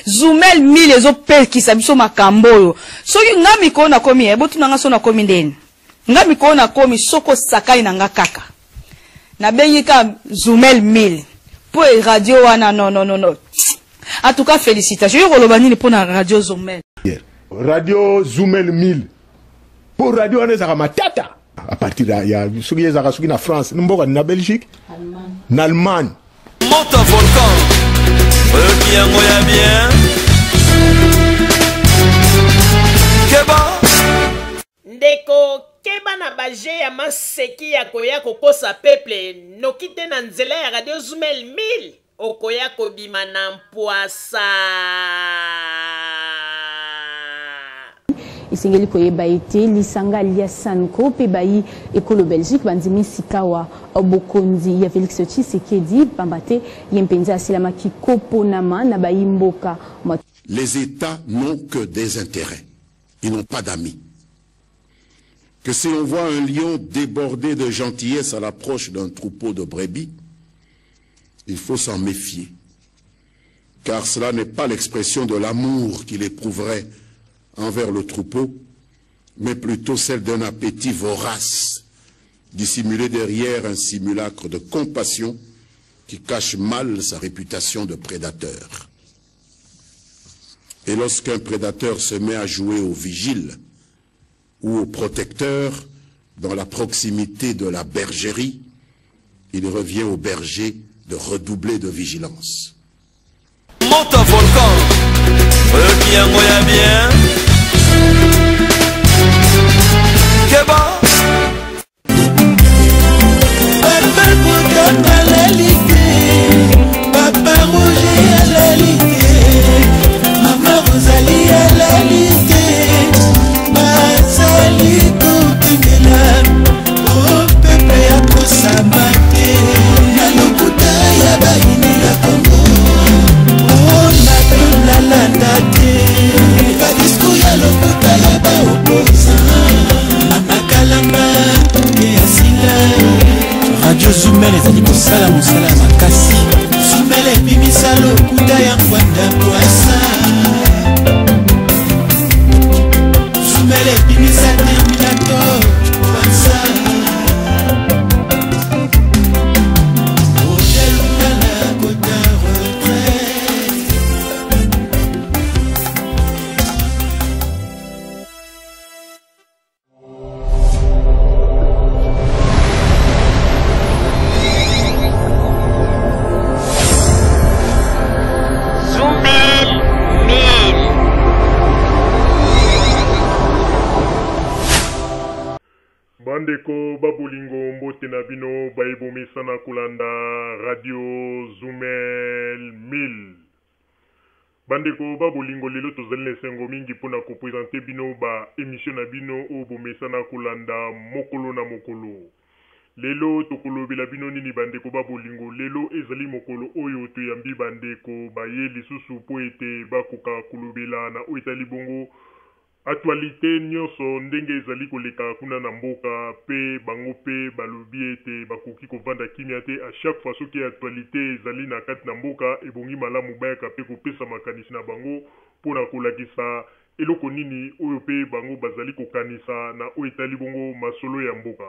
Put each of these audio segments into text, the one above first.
Zumel 1000 ezopekisa biso makambo oyo. Soki nga mikolo nakomi, eh, botuna nga so nakomi ndeni. Nga mikolo nakomi soki osakani na nga kaka. Nabengi ka Zumel 1000. Po e radio wana non non non non. En tout cas félicitations. Yo koloba nini pona radio Zumel? Radio Zumel 1000. Po radio wana ezaka matata. À partir ya, ya soki ezaka soki na France, mboka na Belgique, na Allemagne. Moto volcan oyoki yango ya bien keba Ndeko keba na ba jeux ya maseki ya koya kokosa peuple noki te na nzela ya radio zumel 1000 okoya kobima na mpwasa. Esengeli koyeba ete lisanga lya SANCO mpe bayi ekolo Belgique bandimi sikawa bokonzi ya Felix Tshisekedi pamba te ye mpenza asilamaki koponama na bayi mboka. Les Etats n'ont que des intérêts. Ils n'ont pas d'amis. Que si l'on voit un lion déborder de gentillesse à l'approche d'un troupeau de brebis, il faut s'en méfier. Car cela n'est pas l'expression de l'amour qu'il éprouverait envers le troupeau, mais plutôt celle d'un appétit vorace, dissimulé derrière un simulacre de compassion qui cache mal sa réputation de prédateur. Et lorsqu'un prédateur se met à jouer au vigile ou au protecteur dans la proximité de la bergerie, il revient au berger de redoubler de vigilance. Moto volcan oyoki yango ya bien keba Papa Bokamba alali te, Papa Roger alali te, Mama Rosalie alali te, bazali kokengela o pepe ya kosamba te na lokuta ya bayini ya Kongo o nakolalanda te badiskur ya lokuta ya baoposan Mama Kalamba ye asila. Radio Zumel ezali kosala mosala ya makasi. Zumel ebimisa lokuta ya Ngbanda Pwasa. Zumel ebimisa Terminator Pwasa. Roger Lungala kota retraite. Bandeko ba bolingo mbote na bino baye bomesana kolanda radio Zumel 1000. Bandeko ba bolingo lelo tozali na esengo mingi pona ko presenter bino ba emission na bino oyo bomesana kolanda mokolo na mokolo. Lelo tokolobela bino nini bandeko ba bolingo? Lelo ezali mokolo oyo toyambi bandeko baye lisusu po ete bakoka kolobela na oyo etali bongo Actualite nionso ndenge ezali koleka kuna na mboka pe bango pe balobi ete bakoki kovanda kimia te à chaque fois soki actualite ezali na kati na mboka ebongi malamu bayaka pe kopesa makanisi na bango pona kolakisa eloko nini oyo pe bango bazali kokanisa na oyo etali bongo masolo ya mboka.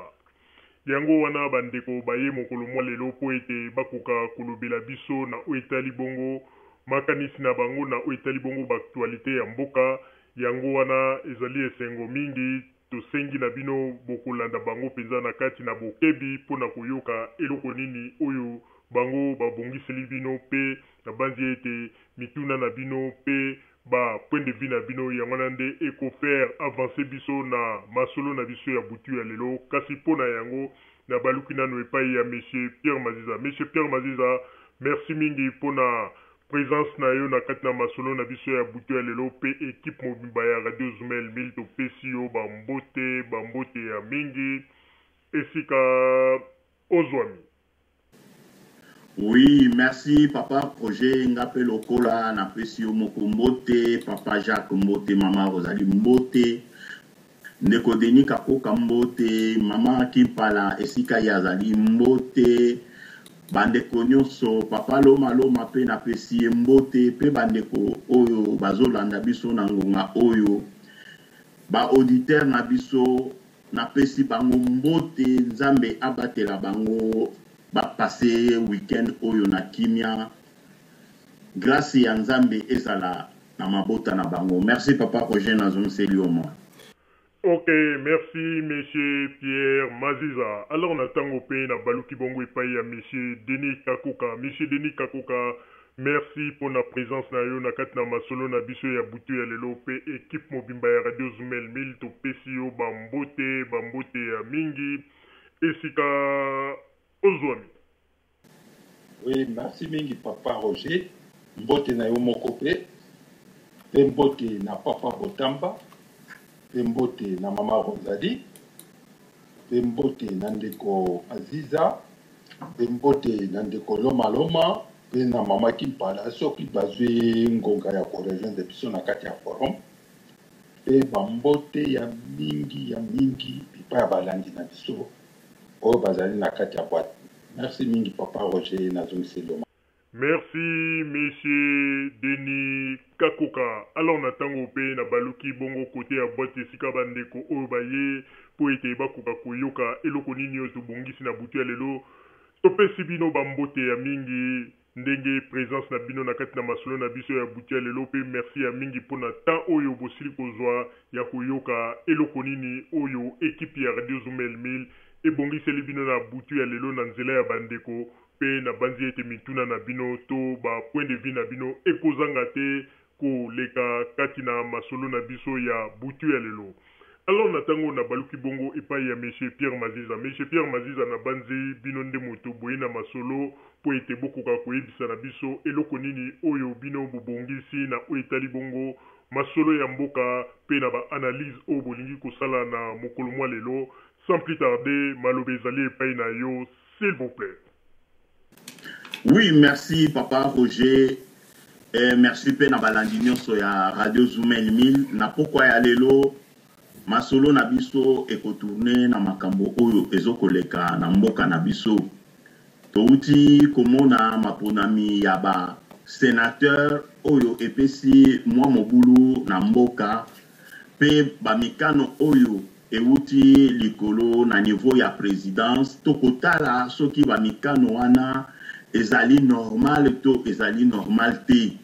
Yango wana ba ndeko baye mokolo mwa lelo mpo ete bakoka kolobela biso na oyo etali bongo makanisi na bango na oyo etali bongo ba actualites ya mboka. Yango wana ezali esengo mingi tosengi na bino bokolanda bango mpenza na kati na bokebi mpo na koyoka eloko nini oyo bango babongiseli bino mpe nabanzi ete mituna na bino mpe Ba point de vue na bino yango wana nde eko faire avancer biso na masolo na biso ya butu ya lelo. Kasi po na yango na baluki nanu epayi ya Monsieur Pierre Maziza. Monsieur Pierre Maziza, merci mingi po na presence na yo na kati na masolo na biso ya butu ya lelo pe equipe mobimba ya Radio Zumel 1000 topesi yo ba mbote, ba mbote ya mingi esika ozwami. Oui merci papa projet nga pe lokola na pesi yo moko mbote papa Jacques mbote mama Rosalie mbote ndeko Denis Kakoka mbote mama Kimpala esika ye azali mbote. Bandeko nyonso, Papa Loma Loma pe napesi ye mbote pe bandeko oyo bazolanda biso na ngonga oyo, ba auditeurs na biso napesi bango mbote, Nzambe abatela bango ba passer week-end oyo na kimia, grace ya Nzambe ezala na mabota na bango. Merci Papa Roger, nazongiseli yo mwa. Ok merci monsieur Pierre Maziza alors na tango pe na baluki bongo epayi ya monsieur Denis Kakoka monsieur Denis Kakoka merci pona presence na yo na kati na masolo na biso ya butu ya lelo pe equipe mobimba ya radio Zumel 1000 topesi yo ba mbote ba mbote ya mingi esika ozwami. Oui, merci mingi papa Roger. Mbote na yo moko pe. Pe mbote na papa Botamba. Pe mbote na mama Rosalie. Pe mbote na ndeko Aziza. Pe mbote na ndeko Loma Loma. Pe na mama Kimpala soki bazwi ngonga ya ko rejoindre biso na kati ya forum. Pe ba mbote ya mingi ya mingi bipai ya balandi na biso. Oyo bazali na kati ya boite. Merci mingi papa Roger nazongiseli yo. Merci monsieur Denis Kakoka. Alors na tango pe na baluki bongo cote ya boite esika ba ndeko oyo baye po ete bakoka koyoka eloko nini oyo tobongisi na butu ya lelo. Topesi bino ba mbote ya mingi ndenge presence na bino na kati na masolo na biso ya butu ya lelo pe merci ya mingi pona temps oyo bosili kozua ya koyoka eloko nini oyo equipe ya Radio Zumel 1000 ebongiseli bino na butu ya lelo na nzela ya ba ndeko pe nabanzi ete mituna na bino to ba point de vue na bino ekozanga te koleka kati na masolo na biso ya butu ya lelo. Alors na tango na baluki bongo epayi ya Monsieur Pierre Maziza. Monsieur Pierre Maziza na banzi bino nde moto boye na masolo mpo ete bokoka koyebisa na biso eloko nini oyo bino bobongisi na oyo etali bongo masolo ya mboka mpe na ba analyses oyo bolingi kosala na mokolo mwa lelo. Sans plus tarder maloba ezali epayi na yo s'il vous plait. Oui merci papa Roger eh, merci pe na balandi nyonso ya Radio Zumel 1000 na pokwa ya lelo masolo na biso ekotourne na makambo oyo ezokoleka na mboka na biso. Touti komona maponami ya ba senateur oyo epesi mwa mobulu na mboka pe ba mikano oyo ewuti likolo na niveau ya presidence, tokotala soki ba mikano wana ezali normal to ezali normal te.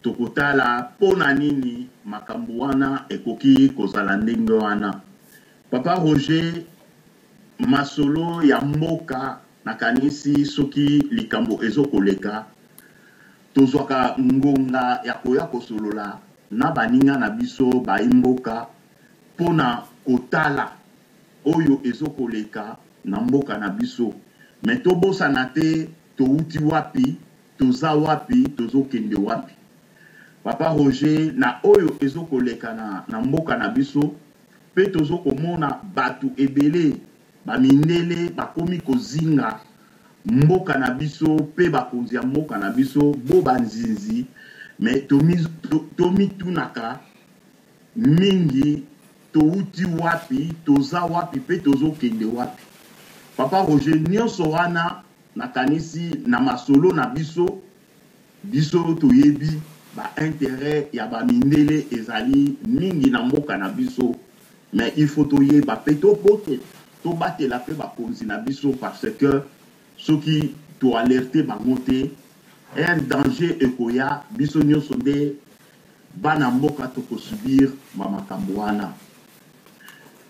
Tokotala po na nini makambo wana ekoki kozala ndenge wana. Papa Roger, masolo ya mboka nakanisi soki likambo ezokoleka, tozwaka ngonga ya koya kosolola na baninga na biso bayi mboka pona kotala oyo ezo koleka na mboka na biso mais tobosana te towuti wapi toza wapi tozo kende wapi papa Roger na oyo ezo koleka na, na mboka na biso pe tozo komona batu ebele ba mindele bakomi kozinga mboka na biso pe bakonzi ya mboka na biso bo ba nzinzi mais tomitunaka mingi towuti wapi toza wapi pe tozo kende wapi papa Roger nionso wana nakanisi na masolo na biso biso toyebi ba interet ya ba mindele ezali mingi na mboka na biso mais il faut toyeba pe tobatela pe bakonzi na biso parce que soki to alerte bango te un danger ekoya biso nionso nde Bana mboka toko subir ba makambo wana.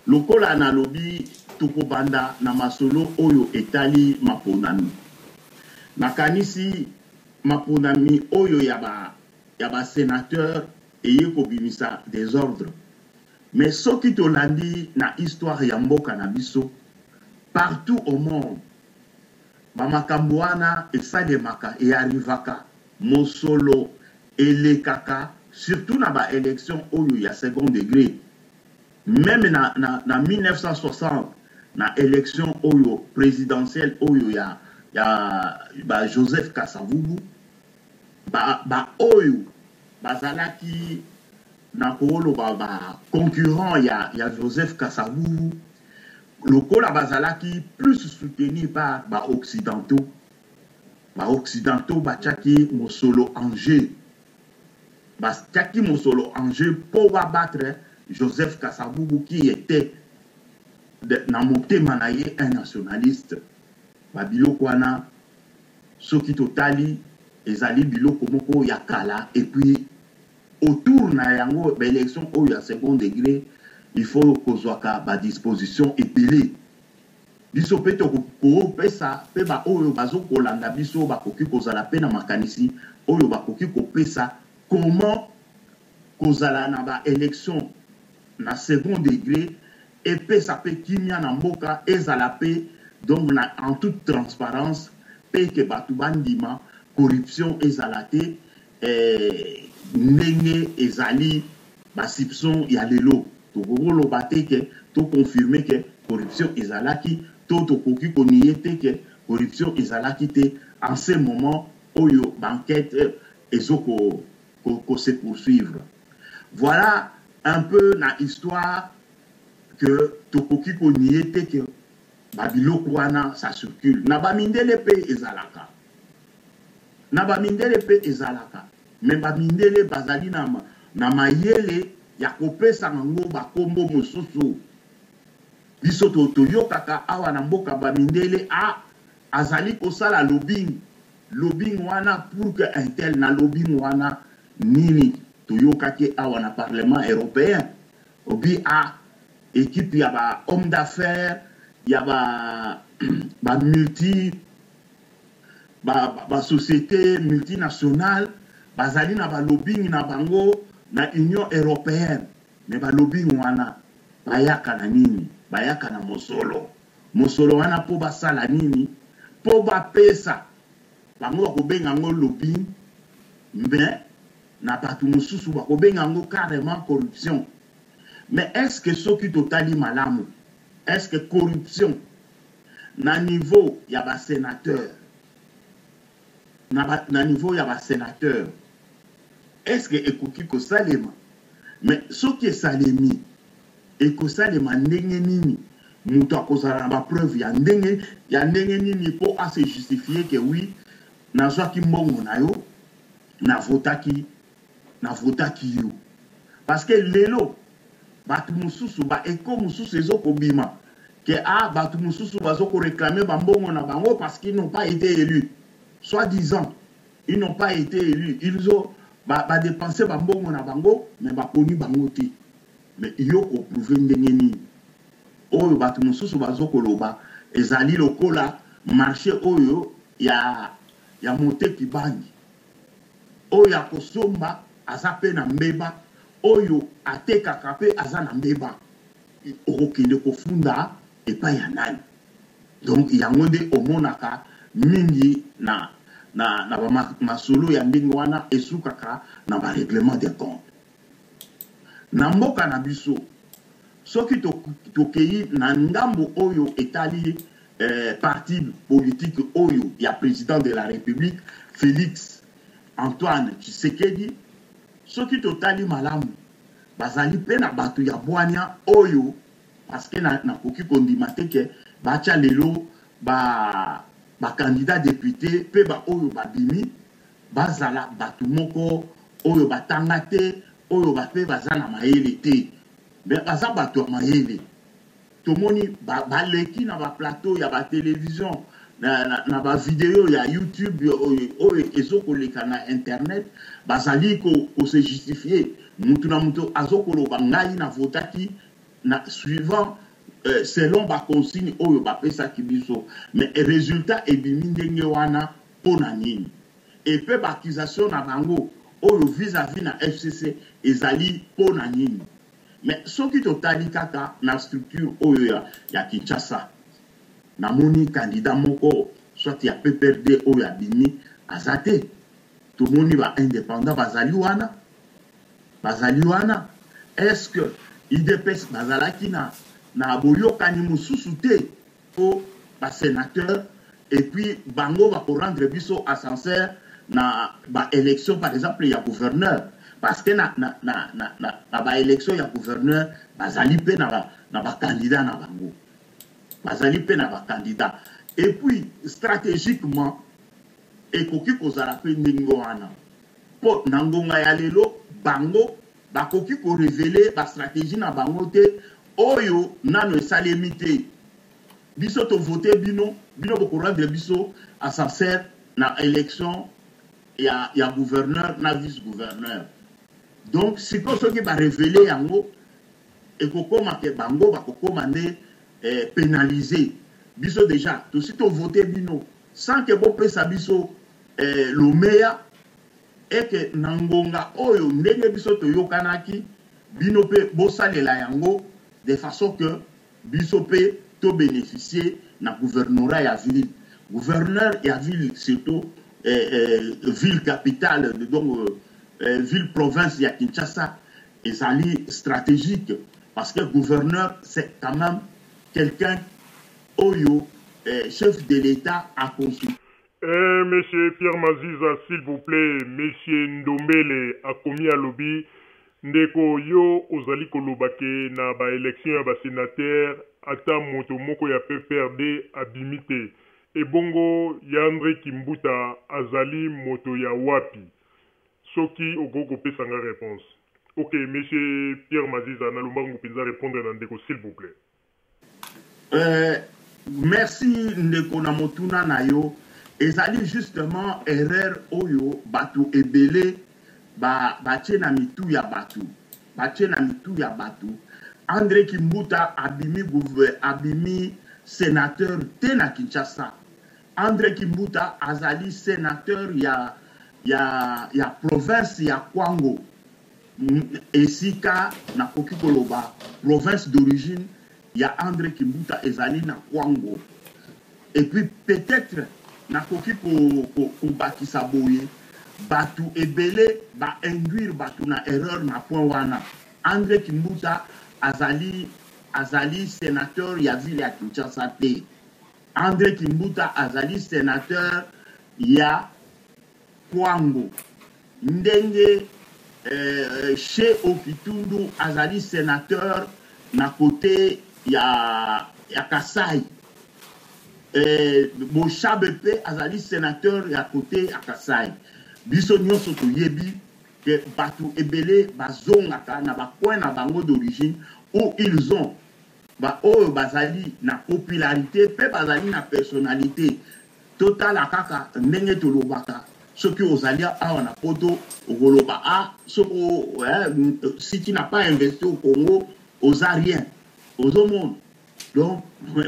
Lokola nalobi tokobanda na masolo oyo etali maponami. Nakanisi maponami oyo ya ba ya ba senateurs eye kobimisa desordre. Mais soki tolandi na histoire ya mboka na biso, partout au monde ba makambo wana esalemaka, e arrivaka. Mosolo elekaka surtout na ba elections oyo ya second degre meme na, na, na 1960 na election oyo presidentielle oyo ya, ya ba Joseph Kasavubu ba, ba oyo bazalaki na koloba ba concurrent ya, ya Joseph Kasavubu lokola bazalaki plus soutenu par ba occidentaux. Ba occidentaux batiaki mosolo en jeu. Batiaki mosolo en jeu mpo ba battre Joseph Kasavubu qui etait na motema na ye un nationaliste. Ba biloko wana soki totali ezali biloko moko ya kala et puis autour na yango ba elections oyo ya second degre il faut kozwaka ba dispositions ebele. Biso pe tokopesa pe ba oyo bazo kolanda biso bakoki kozala pe na makanisi oyo bakoki kopesa comment kozala na ba elections na second degre epesa pe kimia na mboka ezala pe donc na en toute transparence pe que batu bandima corruption ezala te eh, ndenge ezali ba soupçons ya lelo. Tokoki koloba te que to confirmer que corruption ezalaki to tokoki ko nier te que corruption ezalaki te en ce moment oyo ba enquetes ezo ko ko se poursuivre. Voilà un peu na histoire que tokoki ko nier te que ba biloko wana ça circule. Na ba mindele pe ezalaka. Na ba mindele pe ezalaka mais ba mindele bazali na na mayele ya kopesa yango ba kombo mosusu. Biso to toyokaka awa na mboka ba mindele a azali kosala lobbying, lobbying wana pour que un tel na lobbying wana nini toyokaki awa na parlement europeen obi a equipe ya ba hommes d'affaires ya ba ba multi ba, ba société multinationale bazali na ba lobbying na bango na Union européenne mais ba lobbying wana bayaka na nini? Bayaka na mosolo. Mosolo wana mpo basala nini? Mpo bapesa bango, bakobenga yango lobbying, mais na bato mosusu bakobenga yango carrément corruption. Mais est-ce que soki totali malamu, est-ce que corruption na niveau ya ba senateurs, na, ba, na niveau ya ba senateurs, est-ce que ekoki kosalema? Mais soki esalemi, ekosalema ndenge nini? Moto akozala na ba preuve ya ndenge ya ndenge nini mpo a se justifier que oui, nazwaki mbongo na yo, na votaki, na votaki yo? Parce que lelo bato mosusu, ba echos mosusu ezo kobima que ah, bato mosusu bazo ko réclamer ba mbongo na bango parce qu'ils n'ont pas été élus. Soi-disant, ils n'ont pas été élus. Ils ont ba, ba dépenser ba mbongo na bango, mais baponi bango te. Mais yo ko prouver ndenge nini? Oyo bato mosusu bazo koloba ezali lokola marché oyo ya ya moteki bangi. Oyo akosomba aza pe na mbeba, oyo atekaka pe aza na mbeba. Okokende kofunda epai ya nani? Donc yango nde omonaka mingi na na na ba masolo ya ndenge wana esukaka na ba règlement des comptes. Na mboka na biso, soki tokeyi na ngambo oyo etali eh, parti politique oyo ya president de la Republique Felix Antoine Tshisekedi, soki totali malamu bazali pe na bato ya bwania oyo, parce que nakoki kondima te ke batya lelo ba ba candidat depute pe ba oyo babimi bazala bato moko oyo batanga te, oyo ba pe baza na mayele te, mais baza bato ya mayele. Tomoni ba baleki na ba plateau ya ba television, na, na, na ba video ya YouTube oyo, oyo ezo koleka na internet, bazali ko, ko se justifier. Mutu na mutu azo koloba ngai na votaki na suivant euh, selon ba consigne oyo bapesaki biso, mais resultat ebimi ndenge wana pona nini? Et pe ba accusation na bango oyo vis-à-vis na FCC ezali pona nini? Mais soki totali kaka na structure oyo ya, ya Kinshasa, namoni candidat moko soit ya PPRD oyo abimi aza te. Tomoni ba independants bazali wana, bazali wana. Est-ce que UDPS bazalaki na, na boyokani mosusu te po ba senateurs et puis bango bako rendre biso ascenseur na ba elections par exemple ya gouverneur? Parce que na, na, na, na, na, na ba elections ya gouverneur bazali pe na ba, na ba candidats na bango, bazali pe na ba candidats. Et puis stratégiquement Ekoki kozala mpe ndenge wana mpo na ngonga ya lelo bango bakoki ko reveler ba strategies na bango te oyo nano esalemi te. Biso to voter bino, bino boko rendre biso ascenseur na election ya, ya gouverneur na vice gouverneur. Donc sikoyo soki ba reveler yango ekokoma ke bango bakokoma nde eh, penaliser. Biso dejà tosi to voter bino sans que bopesa biso eh, lomeya et que na ngonga oyo ndenge biso toyokanaki bino pe bosalela yango de façon que biso pe to beneficier na gouvernorat ya ville. Gouverneur ya ville surtout eh, eh, ville capitale donc eh, ville province ya Kinshasa ezali stratégique parce que gouverneur c'est quand même quelqu'un oyo eh, chef de l'État a consulté. Eh monsieur Pierre Maziza s'il vous plait monsieur Ndombele akomi alobi ndeko yo ozali koloba ke na ba election ya ba senateur ata moto moko ya PPRD abimi te ebongo ya Andre Kimbuta azali moto ya wapi soki okoki kopesa nga reponse ok monsieur Pierre Maziza na lombangu penza repondre na ndeko s'il vous plait. Euh, merci ndeko na motuna na yo. Ezali justement erreur oyo bato ebele ba batie na mitu ya bato. Batie na mitu ya bato. Andre Kimbuta abimi gouve, abimi senateur te na Kinshasa. Andre Kimbuta azali senateur ya ya ya province ya Kwango. Esika nakoki koloba province d'origine ya Andre Kimbuta ezali na Kwango. Et puis peut-etre nakoki kobakisa boye, batu ebele ba induire batu na erreur na point wana. Andre Kimbuta azali azali senateur ya ville ya Kinshasa te. Andre Kimbuta azali senateur ya Kwango. Ndenge eh, She Okitundu azali senateur na cote ya, ya Kasai. Eh, Boshabe pe azali senateur ya cote ya Kasai. Biso nyonso toyebi que bato ebele bazongaka na ba coin na bango d'origine où ils ont ba oyo bazali na popularité pe bazali na personnalité. Totala kaka ndenge tolobaka soki ozali awa na poto okoloba ah soki eh, si tu n'as pas investi au Congo oza rien ozomona donc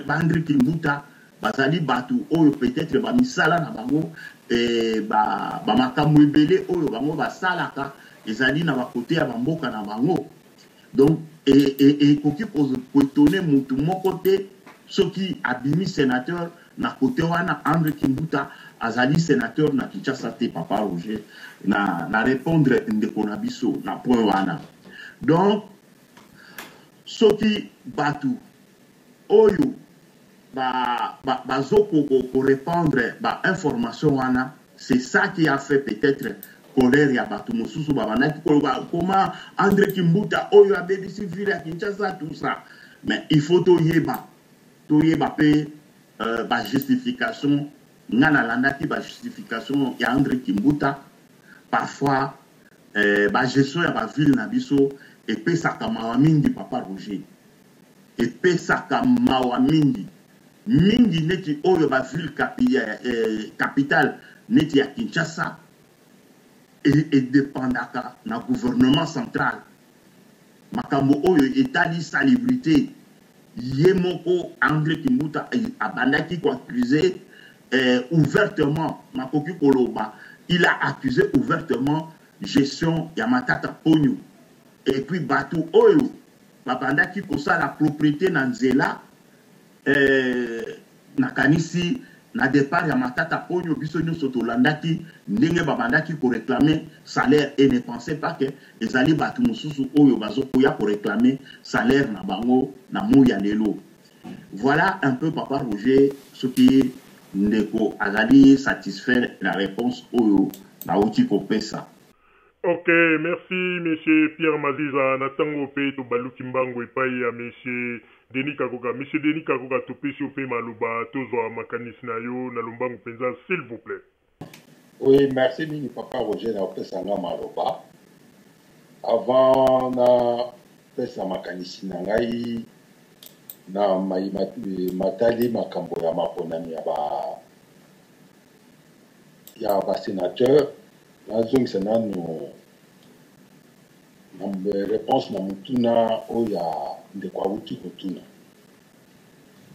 ba Andre Kimbuta bazali bato oyo peut-être ba misala na bango eh, ba, ba makambo ebele oyo bango basalaka ezali na bakote ya bamboka na bango Donc ekoki ko etonner mutu moko te soki abimi senateur na cote wana. Andre Kimbuta azali senateur na Kinshasa te papa Roger, na na repondre ndeko na biso na point wana. Donc soki batu oyo ba ba bazo ko ko repandre ba information wana, c'est ça qui a fait peut-être colère ya bato mosusu babandaki koloba koma Andre Kimbuta oyo abebisi ville ya Kinshasa tout ça. Mais il faut toyeba toyeba pe euh, ba justification. Nga nalandaki ba justification ya Andre Kimbuta, parfois euh, ba gestion ya ba ville na biso epesaka mawa mingi papa Roger. Epesaka mawa mingi mingi neti oyo ba ville capitale neti ya Kinshasa e dependaka na gouvernement central. Makambo oyo etali salubrite, ye moko Andre Kimbuta abandaki ko accuser ouvertement, nakoki koloba il a accuse ouvertement gestion ya Matata Ponyo et puis batu oyo Babandaki kosala proprete na nzela eh, nakanisi na depart ya Matata Ponyo biso nionso tolandaki ndenge babandaki ko reclamer salaire et ne pensez pas que ezali batu mosusu oyo bazokoya ko reclamer salaire na bango na moyi ya lelo. Voilà un peu papa Roger soki ndeko azali satisfait na reponse oyo nawuti kopesa. Ok merci monsieur Pierre Maziza na tango pe tobaluki mbangu epayi ya monsieur Denis Kakoka monsieur Denis Kakoka topesi yo pe maloba tozwa makanisi na yo na lombangu penza s'il vous plait. Oui, merci mingi papa Roger na kopesa nga maloba. Avant na pesa makanisi na ngai na mai matali makambo ya maponami ya ba ya ba senateur, nazongisa nanu na reponse na motuna oyo ya ndeko awuti kotuna.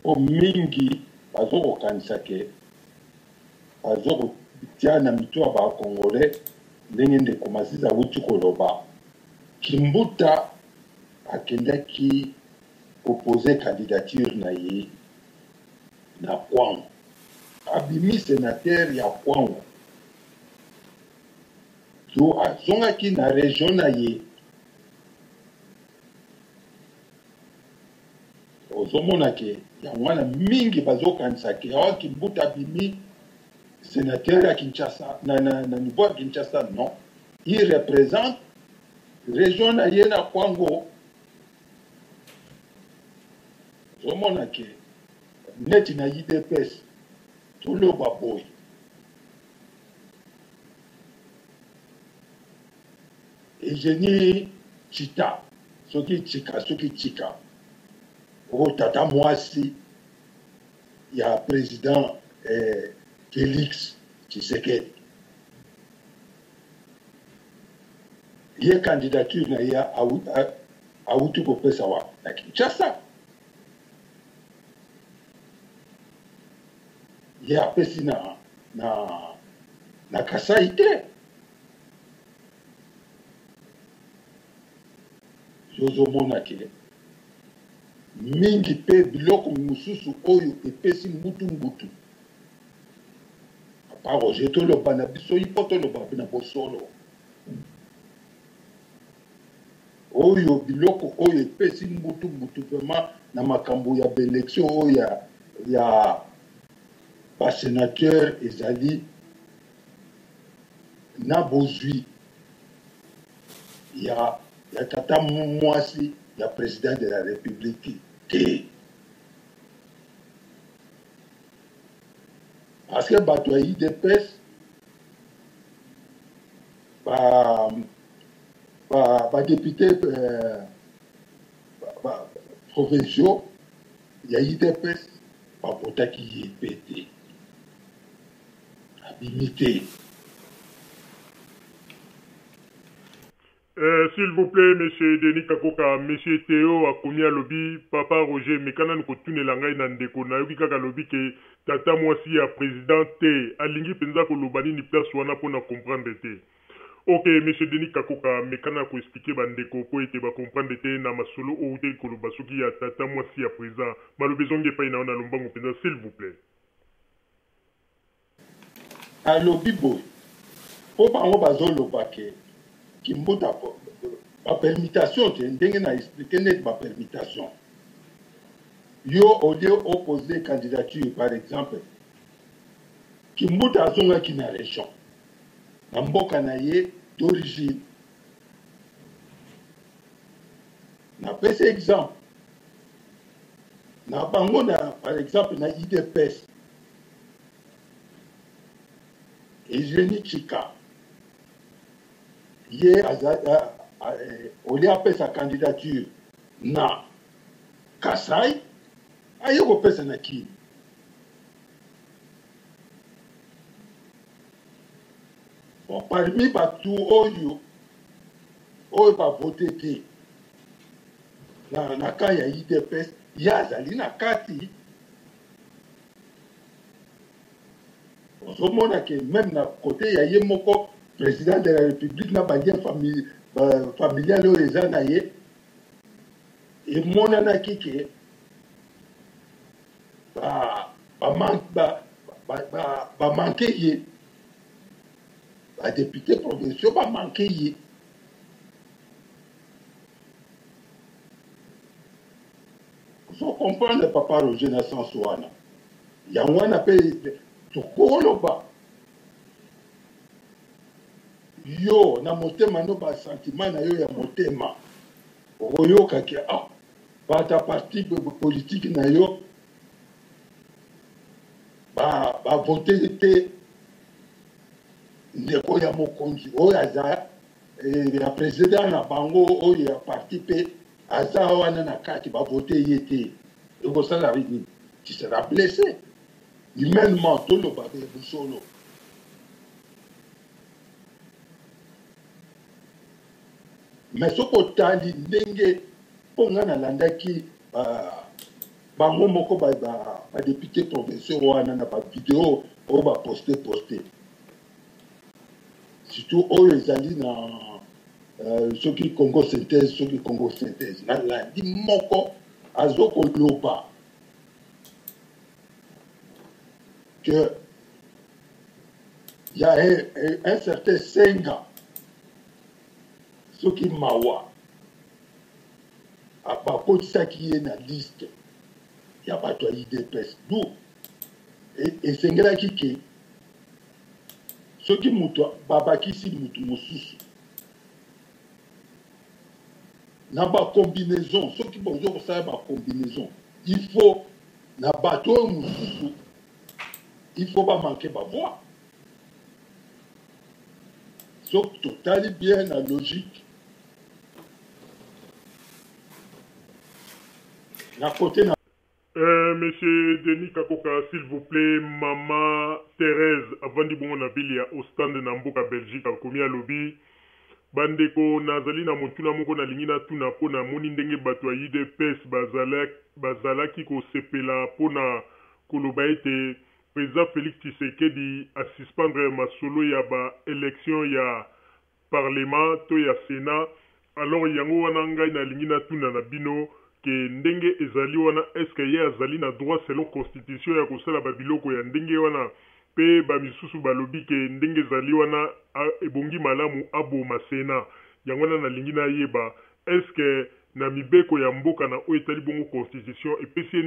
Po mingi bazokokanisa ke bazo kotia na mitu ya ba congolais ndenge ndeko Maziza awuti koloba Kimbuta akendaki ko poser candidature na ye na Kwango abimi senateur ya Kwango to azongaki na region na ye Ozomona ke yango wana mingi bazokanisa ke oh, Kimbuta abimi senateur ya Kinshasa na, na, na niveau ya Kinshasa. Non, il représente region na ye na Kwango. Ozomona ke neti na UDPS toloba boye Eugenie Tshita soki Tshika soki Tshika oyo tata muasi ya president eh, Felix Tshisekedi ye candidature na ye awuti kopesa wapi na Kinshasa ye apesi na, na, na Kasai te Yo ozomona ke mingi pe biloko mosusu oyo epesi mbutu mbutu. Papa Roger, toloba na biso il faut toloba na bosolo. Oyo biloko oyo epesi mbutu mbutu vraiment na makambo ya ba election oyo ya, ya ba senateur ezali na bozwi ya, ya tata mwasi ya president de la republique te parce que bato ya udps ba ba, ba député euh, ba, ba, provinciaux ya udps bavotaki ye mpe te abimi te. Euh, s'il vous plaît, monsieur Denis Kakoka, monsieur Theo akomi alobi, papa Roger, meka nanu kotunela ngai na ndeko, nayoki kaka alobi ke tata mwasi ya president te, alingi penza koloba nini place wana po na comprendre te. Ok, monsieur Denis Kakoka, meka na ko expliquer ba ndeko po ete ba comprendre te na masolo owutaki koloba soki ya tata mwasi ya president. Maloba ezongi epai na yo na lombango penza, s'il vous plait. Alobi boye po bango bazo loba ke kimbuta ba permutation te ndenge na explique neti ba permutation yo au lieu o poser candidature par exemple kimbuta azongaki na region na mboka na ye d'origine napesi exemple na bango na par exemple na idps Eugenie Tshika ye aza olie apesa candidature na Kasai aye kopesa na Kin. Bon, parmi bato oyo oyo bavote te na, na ka ya idps ye azali na kati ozomona ke meme na kote ya ye moko président de la république na balien famille, familial oyo eza na ye emonanaki ke bamanke ba, ba, ba, ba, ba ye badepute provinciaux bamanke ye Ozo comprendre papa Roger na sens wana. Yango wana pe tokoloba yo na motema no ba sentiment na yo ya motema okoyoka ke ah bata parti politique na yo ba ba voter te. ndeko ya mokonzi oyo aza eh, ya president na bango oyo ya parti mpe aza wana na kati bavote ye te ekosala nini tu seras blessé humainement toloba be bosolo mais soki otali ndenge mpo ngai nalandaki bango moko badepute ba, ba provinciaux wana na bavideo oyo baposte poste surtout oyo ezali na euh, soki congo synthèse soki congo synthèse nalandi moko azokoloba que ya un, un certain senga soki mawa bakotisaki ye na liste ya bato ya idps du esengelaki ke soki moto babakisi moto mosusu na bacombinaison soki bozo kosala bacombinaison il faut na bato oyo mosusu il faut bamanke bavoi soki totali bien na logique na kote na Euh, monsieur Denis Kakoka, s'il vous plaît, maman Thérèse avandi bongo na ville ya Ostende na mboka Belgique akomi alobi bandeko nazali na motuna moko nalingi natuna mpo namoni ndenge bato ya UDPS bazalaki kosepela mpo na koloba ete President Felix Tshisekedi a suspendre masolo ya ba elections ya parlement to ya senat alors yango wana ngai nalingi natuna na bino ke ndenge ezali wana est ce que ye azali na droit selon constitution ya kosala ba biloko ya ndenge wana pe ba misusu balobi ke ndenge ezali wana ebongi malamu aboma senat yango wana nalingi nayeba est ce que na mibeko ya mboka na oyo etali bongo constitution epesi ye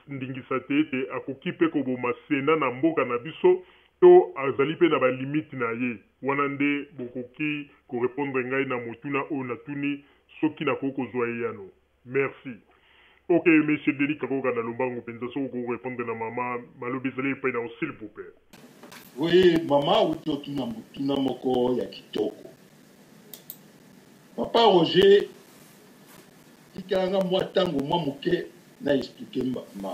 ndingisa te ete akoki pe koboma senat na mboka na biso to azali pe na ba limite na ye? Wana nde bokoki ko repondre ngai na motuna oyo natuni soki nakoki kozua eyano. Merci. Ok monsieur Denis Kakoka na lombangu penza soki okoki ko repondre na mama maloba ezali epai na yo s'il vous plait. Oui mama awuti otuna motuna moko ya kitoko. Papa Roger tikela nga mwa tango mwa moke na expliquer ma,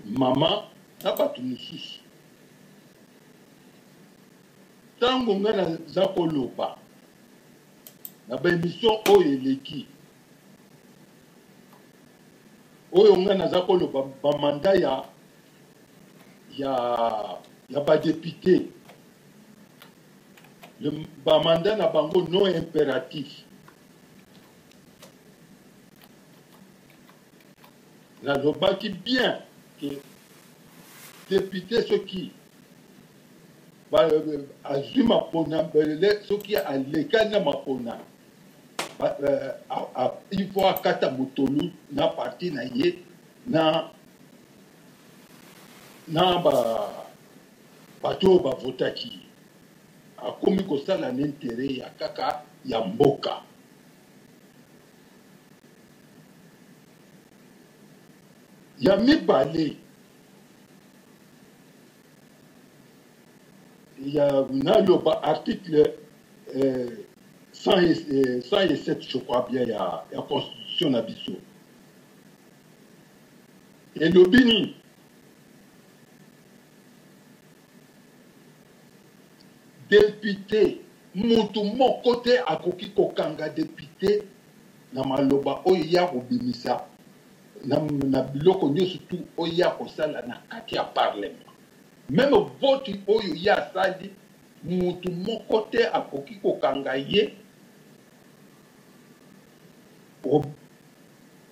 mama na bato mosusu. Ntango ngai naza koloba na ba emission oyo eleki oyo ngai naza koloba ba mandat ya ya ya ba depute ba mandat na bango non impératif nalobaki bien ke depute soki azwi mapona soki alekani na mapona euh, il faut akata motolu na parti na ye na na ba bato oyo bavotaki ye akomi kosala na intere ya kaka ya mboka ya mibale ya naloba article euh, 107 euh, je crois bien ya, ya constitution na biso elobi nini depute mutu moko te akoki kokanga depute na maloba oyo ye akobimisa na, na biloko nyonso tu oyo ye akosala na kati ya parlement meme vote oyo ye asali mutu moko te akoki kokanga ye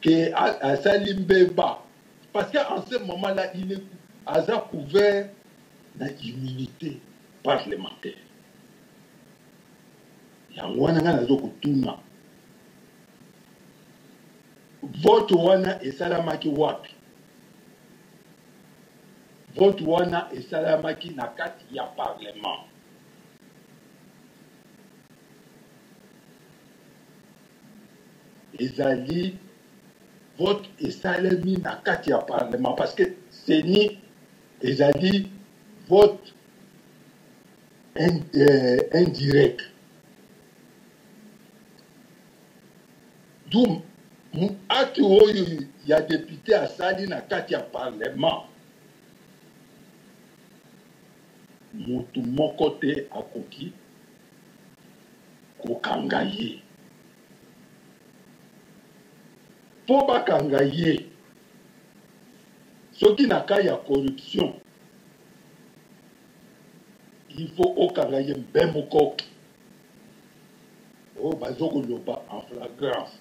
ke asali mbeba parce que en ce moment là il est aza couvert na immunité parlementaire yango wana ngai nazo kotuna vote wana esalamaki wapi vote wana esalamaki na kati ya parlement ezali vote esalemi na kati ya parlement parce que ceni ezali vote indirect. D'où acte oyo ya depute asali na kati ya parlement, mutu moko te akoki kokanga ye. Mpo bakanga ye soki na cas ya corruption, il faut okanga ye mbe moko oyo bazo koloba en flagrance.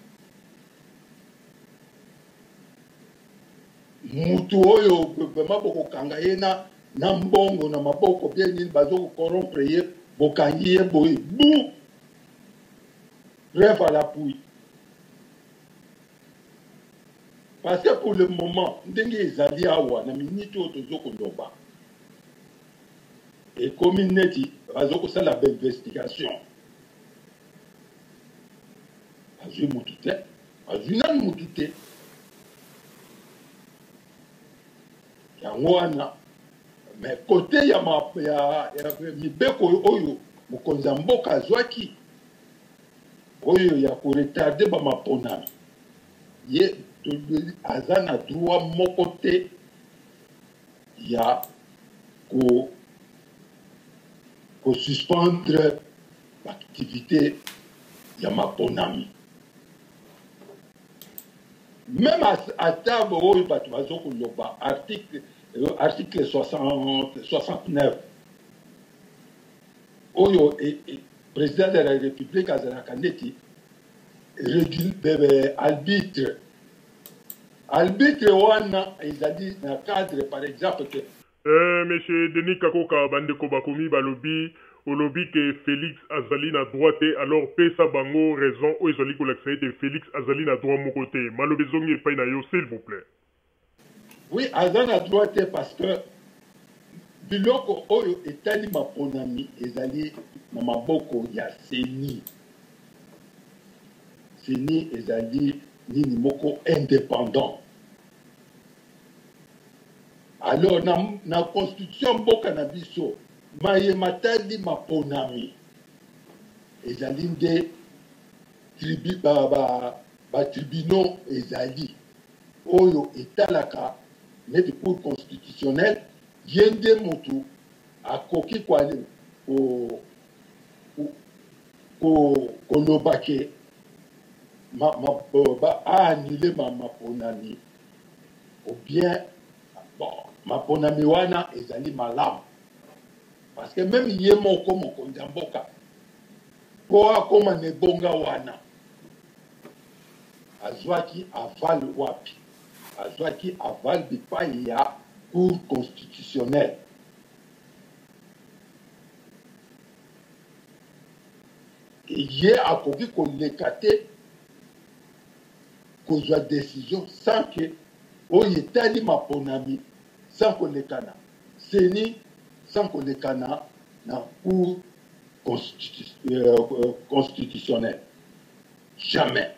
Mutu oyo vraiment bokokanga ye na na mbongo na maboko bien nini, bazo kocorrompre ye, bokangi ye boye bu preuve à l'appui. Parce que pour le moment ndenge ezali awa na minute oyo tozo koloba, ekomi neti bazo kosala ba investigation, bazwi mutu te, bazwi nanu mutu te. Yango wana mais kote ya, ma, ya, ya mibeko oyo mokonzi ya mboka azwaki oyo ya koretarde ba maponami, ye aza na droit moko te ya ko kosuspendre baactivité ya maponami. Meme ata oyo bato bazo koloba article, article 60, 69 oyo e, e, président de la république azalaka neti arbitre. Arbitre wana ezali na cadre par exemple que Monsieur Denis Kakoka, bandeko bakomi balobi olobi ke Felix azali na droit te, alors pesa bango raison oyo ezali kolakisa ete Felix azali na droit moko te. Maloba ezongi epai na yo s'il vous plait. Oui, aza na droit te parce que biloko oyo etali maponami ezali na maboko ya CENI. CENI ezali nini moko indépendant. Alors na, na constitution mboka na biso maye matali maponami ezali nde tribu, ba, ba, ba tribunaux ezali oyo etalaka neti cour constitutionnelle, ye nde mutu akoki koloba ke ma, ma, ba annuler ma maponami ou bien bon, maponami wana ezali malamu parce que meme ye moko mokonzi ya mboka mpo akoma na ebonga wana azwaki aval wapi? Azwaki aval bipai ya cour constitutionnelle. Ye akoki koleka te kozwa decision sans que oyo etali maponami, sans kolekana CENI, sans kolekana na cour constitutionnelle. Jamais.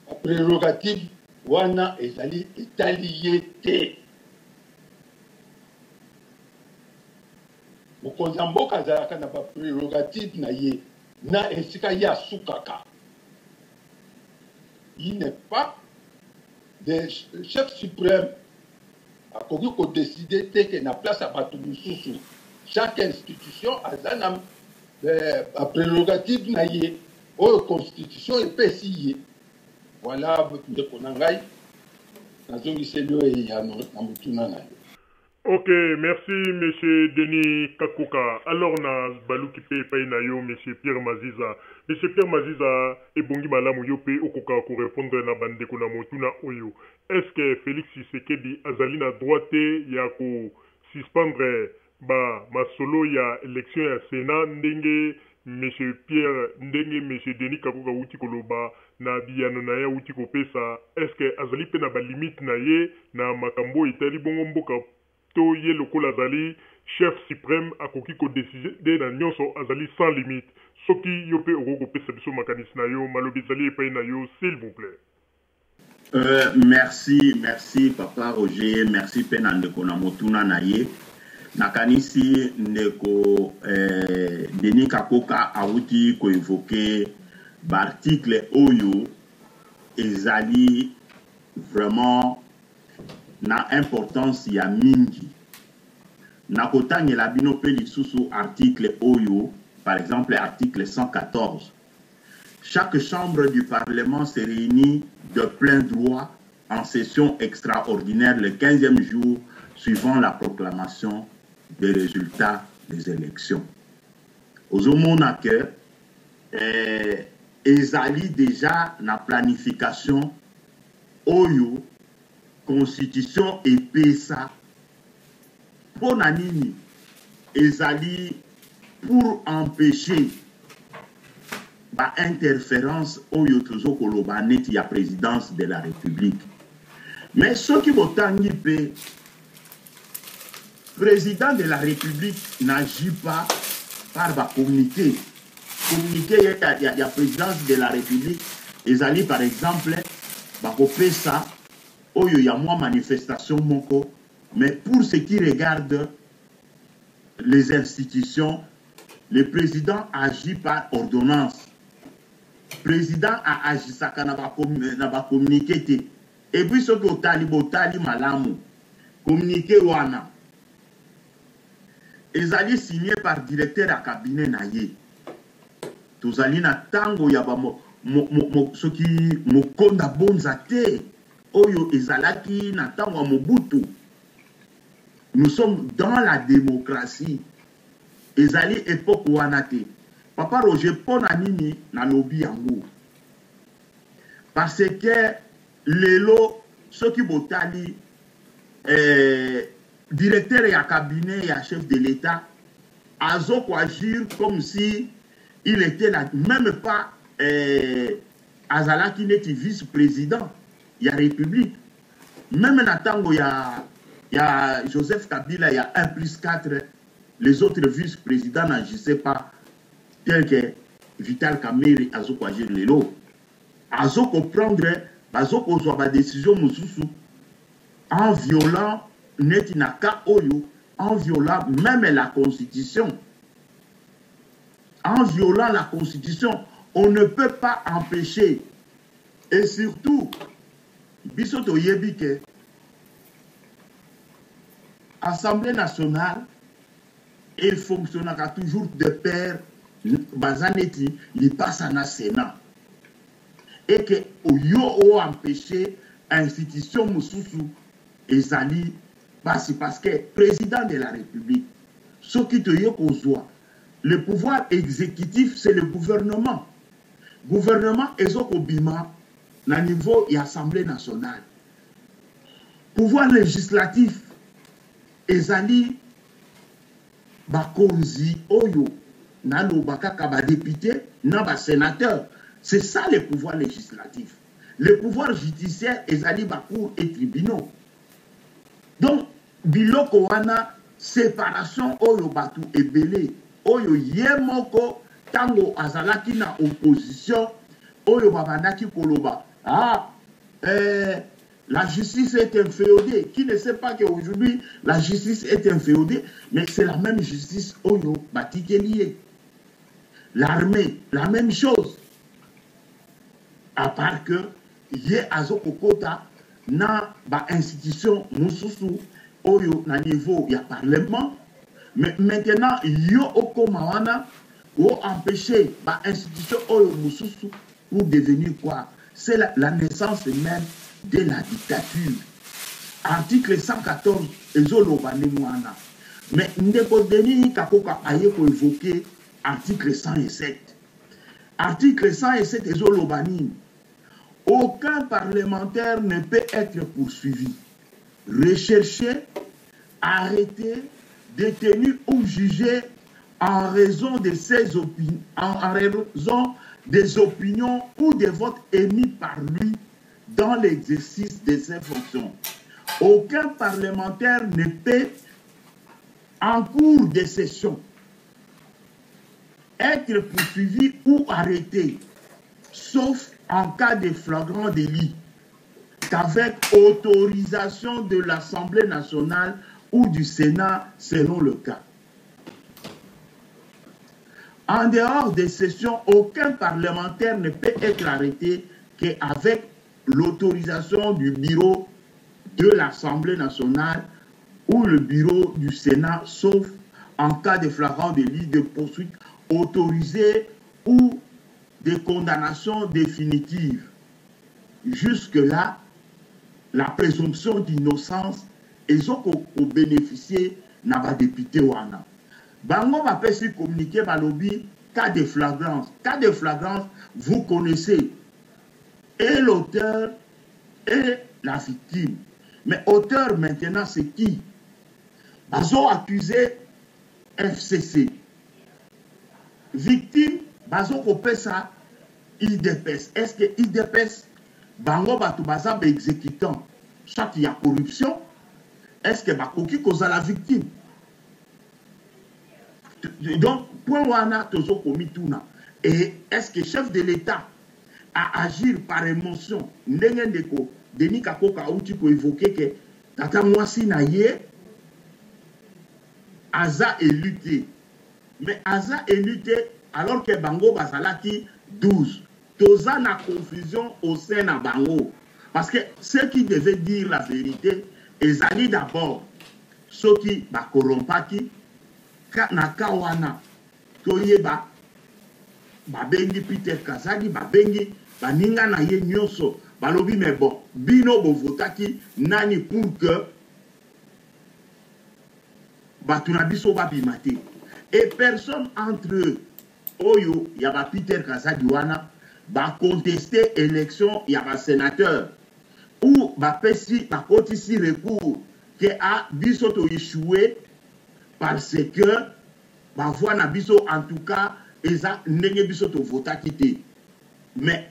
Ba prerogative wana ezali etali ye te. Mokonzi ya mboka azalaka na ba prerogative na ye na esika ye asukaka. Il n'est pas le chef suprême, akoki ko decider te ke na place ya bato mosusu. Chaque institution aza na ba prerogative na ye oyo constitution epesi ye. Voilà ndeko na ngai, nazongiseli yo eyano na motuna na yo. Ok merci monsieur Denis Kakoka alors na baluki pe epai na yo monsieur Pierre Maziza monsieur Pierre Maziza ebongi malamu yo pe okoka ko repondre na ba ndeko na motuna oyo est ce que Felix Tshisekedi azali na droit te ya ko suspendre ba masolo ya election ya Senat ndenge monsieur Pierre ndenge monsieur Denis Kakoka awuti koloba na biyano na ye awuti kopesa est ce que azali pe na ba limite na ye na makambo oyo etali bongo mboka to ye lokola azali chef supreme akoki ko decider na nionso azali sans limite soki yo pe okoki kopesa biso makanisi na yo maloba ezali epayi na yo s'il vous plait. Merci, merci papa Roger, merci pe na ndeko na motuna na ye. Nakanisi ndeko eh, Denis Kakoka awuti ko evoquer ba articles oyo ezali vraiment na importance ya mingi. Nakotangela bino pe lisusu article oyo, par exemple article 114. Chaque chambre du parlement se réunit de plein droit en session extraordinaire le 15e jour suivant la proclamation des résultats des élections. Ozomona que eh, ezali déjà na planification oyo constitution epesa mpo na nini ezali pour empêcher ba interference oyo tozo koloba neti ya presidence de la republique. Mais soki botangi mpe president de la republique n'agit pas par ba communiqué. Communiqué ya, ya, ya presidence de la republique ezali par exemple bakopesa oyo ya mwa manifestation moko, mais pour ce qui regarde les institutions, le president agit par ordonnance. President a agisaka na ba na ba communiqué te. Et puis soki otali botali malamu communiqué wana ezali signé par directeur ya cabinet na ye. Tozali na tango ya ba mo, mo, mo, mo, soki mokonda bonza te oyo ezalaki na tango ya Mobutu. Nous sommes dans la democratie. Ezali epoque wana te. Papa Roger, pona nini nalobi yango? Parce que lelo soki botali eh, directeur ya cabinet ya chef de l'État azo ko agir comme si il était là, même pas eh, azalaki neti vice-président ya République. Meme na tango ya ya Joseph Kabila ya 1 plus 4, les autres vice-presidents n'agissaient pas tel que Vital Kamerhe azo ko agir lelo. Azo ko prendre, bazo kozwa ba decisions mosusu en violant neti na cas oyo, en violant meme la constitution. En violant la constitution, on ne peut pas empêcher. Et surtout, Biso toyebi ke Assemblee nationale e fonctionnaka toujours de pair, baza neti lipasa na Senat et que yo o empecher institution mosusu ezali pasi parce que president de la Republique soki toye kozua le pouvoir executif c'est le gouvernement, gouvernement ezo kobima na niveau ya Assemblee nationale. Pouvoir legislatif ezali bakonzi oyo naloba kaka ba deputes na ba senateurs, c'est ça le pouvoir legislatif. Le pouvoir judiciaire ezali ba cours et tribunaux. Donc biloko wana separation oyo batu ebele oyo ye moko tango azalaki na opposition oyo babandaki koloba ah eh, la justice est inféodée. Qui ne sait pas qu'aujourd'hui, la justice est inféodée, mais c'est la même justice oyo batikeli ye. L'armée, la même chose. À part que ye azo kokota na ba institutions mususu oyo na niveau ya parlement, mais maintenant yo okoma wana o empecher ba institutions oyo mususu pour devenir quoi? C'est la, la naissance même de la dictature. Article 114 ezoloba ndenge wana. Mais ndeko Denis Kakoka aye ko evoquer article 107. Article 107 ezoloba nini? Aucun parlementaire ne peut être poursuivi, recherché, arrêté, détenu ou jugé en raison de ses opinions, en raison des opinions ou des votes émis par lui dans l'exercice de ses fonctions. Aucun parlementaire ne peut, en cours de session, être poursuivi ou arrêté, sauf en cas de flagrant délit, qu'avec autorisation de l'Assemblée nationale ou du Sénat selon le cas. En dehors des sessions, aucun parlementaire ne peut être arrêté qu'avec l'autorisation du bureau de l'Assemblée nationale ou le bureau du Sénat, sauf en cas de flagrant délit de poursuite autorisée ou de condamnation définitive. Jusque-là, la présomption d'innocence ezokobénéficier na badepute wana. Bango bapesi communiqué, balobi cas de flagrance. Cas de flagrance, vous connaissez et l'auteur et la victime. Mais auteur maintenant, c'est qui? Bazo accusé FCC. Victime, bazo kopesa UDPS. Est-ce que UDPS, bango bato baza ba exécutant, soit il y a corruption, est-ce que bakoki kozala victime? Donc, point wana tozo komituna. Et est-ce que chef de l'État a agir par émotion? Ndenge ndeko Denis Kakoka auti ko évoquer que tata mwasi na ye aza élu te. Mais aza élu te alors que bango bazalaki 12. Toza na confusion au sein na bango. Parce que ceux qui devaient dire la vérité, ezali d'abord ceux qui bakorompaki na ka wana toyeba babengi Peter Kazadi, babengi baninga na ye nyonso, balobi mais bon, bino bovotaki nani pour que bato na biso babima te? Et personne entre eux oyo ya ba Peter Kazadi wana baconteste élection ya basénateur ou bapesi bakotisi recours ke a biso toéchoué parce que bavoix na biso en tout cas eza ndenge biso tovotaki te, mais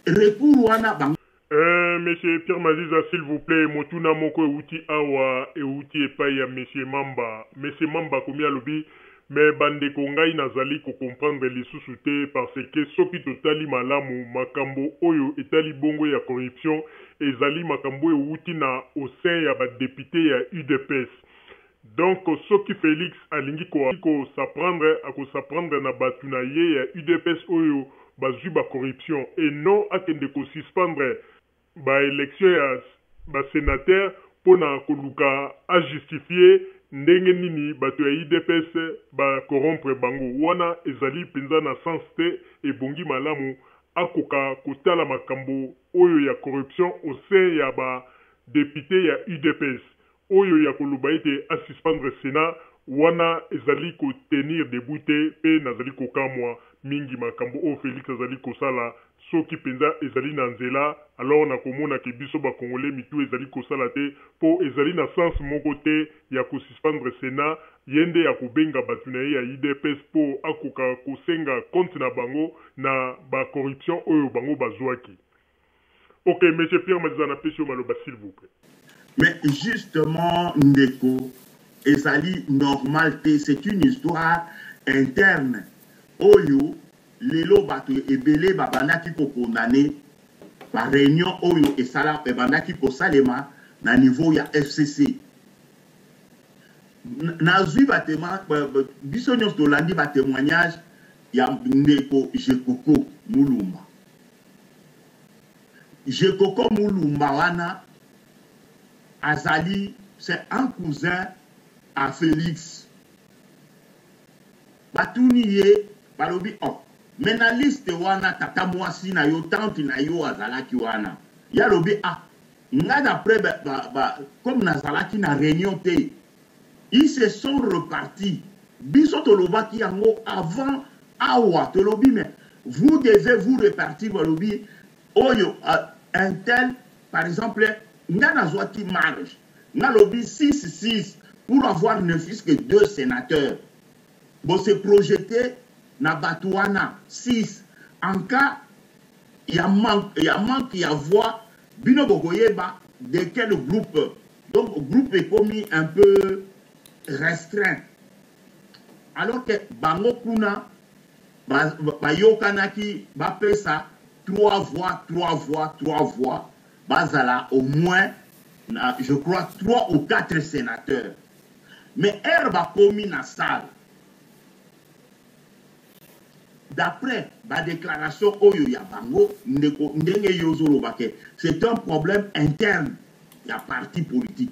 recours wana bango Monsieur Pierre Maziza, s'il vous plaît, motuna moko euti awa, euti epai ya Monsieur Mamba. Monsieur Mamba akomi, alobi: mais bandeko, ngai nazali kocomprendre lisusu te, parce que soki totali malamu makambo oyo etali bongo ya corruption, ezali makambo oyo euti na au sein ya badepute ya UDPS. Donc soki Félix alingi kos'en prendre, akos'en prendre na bato na ye ya UDPS oyo bazwi bacorruption, et non akende kosuspendre baélection ya basénateur mpona koluka ajustifie ndenge nini bato ya UDPS bacorrompre bango. Wana ezali mpenza na sens te. Ebongi malamu akoka kotala makambo oyo ya corruption au sein ya badepute ya UDPS. Oyo ya koloba ete asuspendre Sénat wana ezali kotenir debout te. Mpe nazali kokamwa mingi makambo oyo Félix azali kosala. Soki mpenza ezali na nzela, alors nakomona ke biso bakongole mitu ezali kosala te, mpo ezali na sens moko te ya kosuspendre Sénat. Ye nde ya kobenga bato na ye ya UDPS mpo akoka kosenga compte na bango na bacorruption oyo bango bazwaki. Ok, monsieur Pierre Maziza, napesi yo maloba, s'il vous plaît. Mais justement, ndeko, ezali normal te. C'est une histoire interne oyo lelo bato ebele babandaki kokondane baréunion oyo esala ebandaki kosalema na niveau ya FCC. Nazwi batema, biso nyonso tolandi batémoignage ya ndeko Jekoko Mulumba. Jekoko Mulumba wana azali, c'est un cousin à Félix. Batuni ye, balobi: oh, mais na liste wana tata mwasi na yo, tante na yo azalaki wana. Ye alobi: ah, nga d'après ba, ba, ba, comme nazalaki na réunion te. Ils se sont repartis. Biso tolobaki yango avant awa, tolobi: mais vous devez vous repartir. Balobi oyo un tel, par exemple nga nazwaki marge, nalobi 6 6 pour avoir ne fût que deux sénateurs. Bon, se projeter na bato wana 6, en cas ya manque, ya manque ya voix, bino bokoyeba de quel groupe. Donc groupe ekomi un peu restreint, alors que bango kuna bayokanaki bapesa trois voix, trois voix, trois voix, bazala au moins na, je crois, trois ou quatre sénateurs. Mais heure bakomi na salle, d'après ba déclaration oyo ya bango, ndeko, ndenge yo ozoloba ke c'est un problème interne ya parti politique,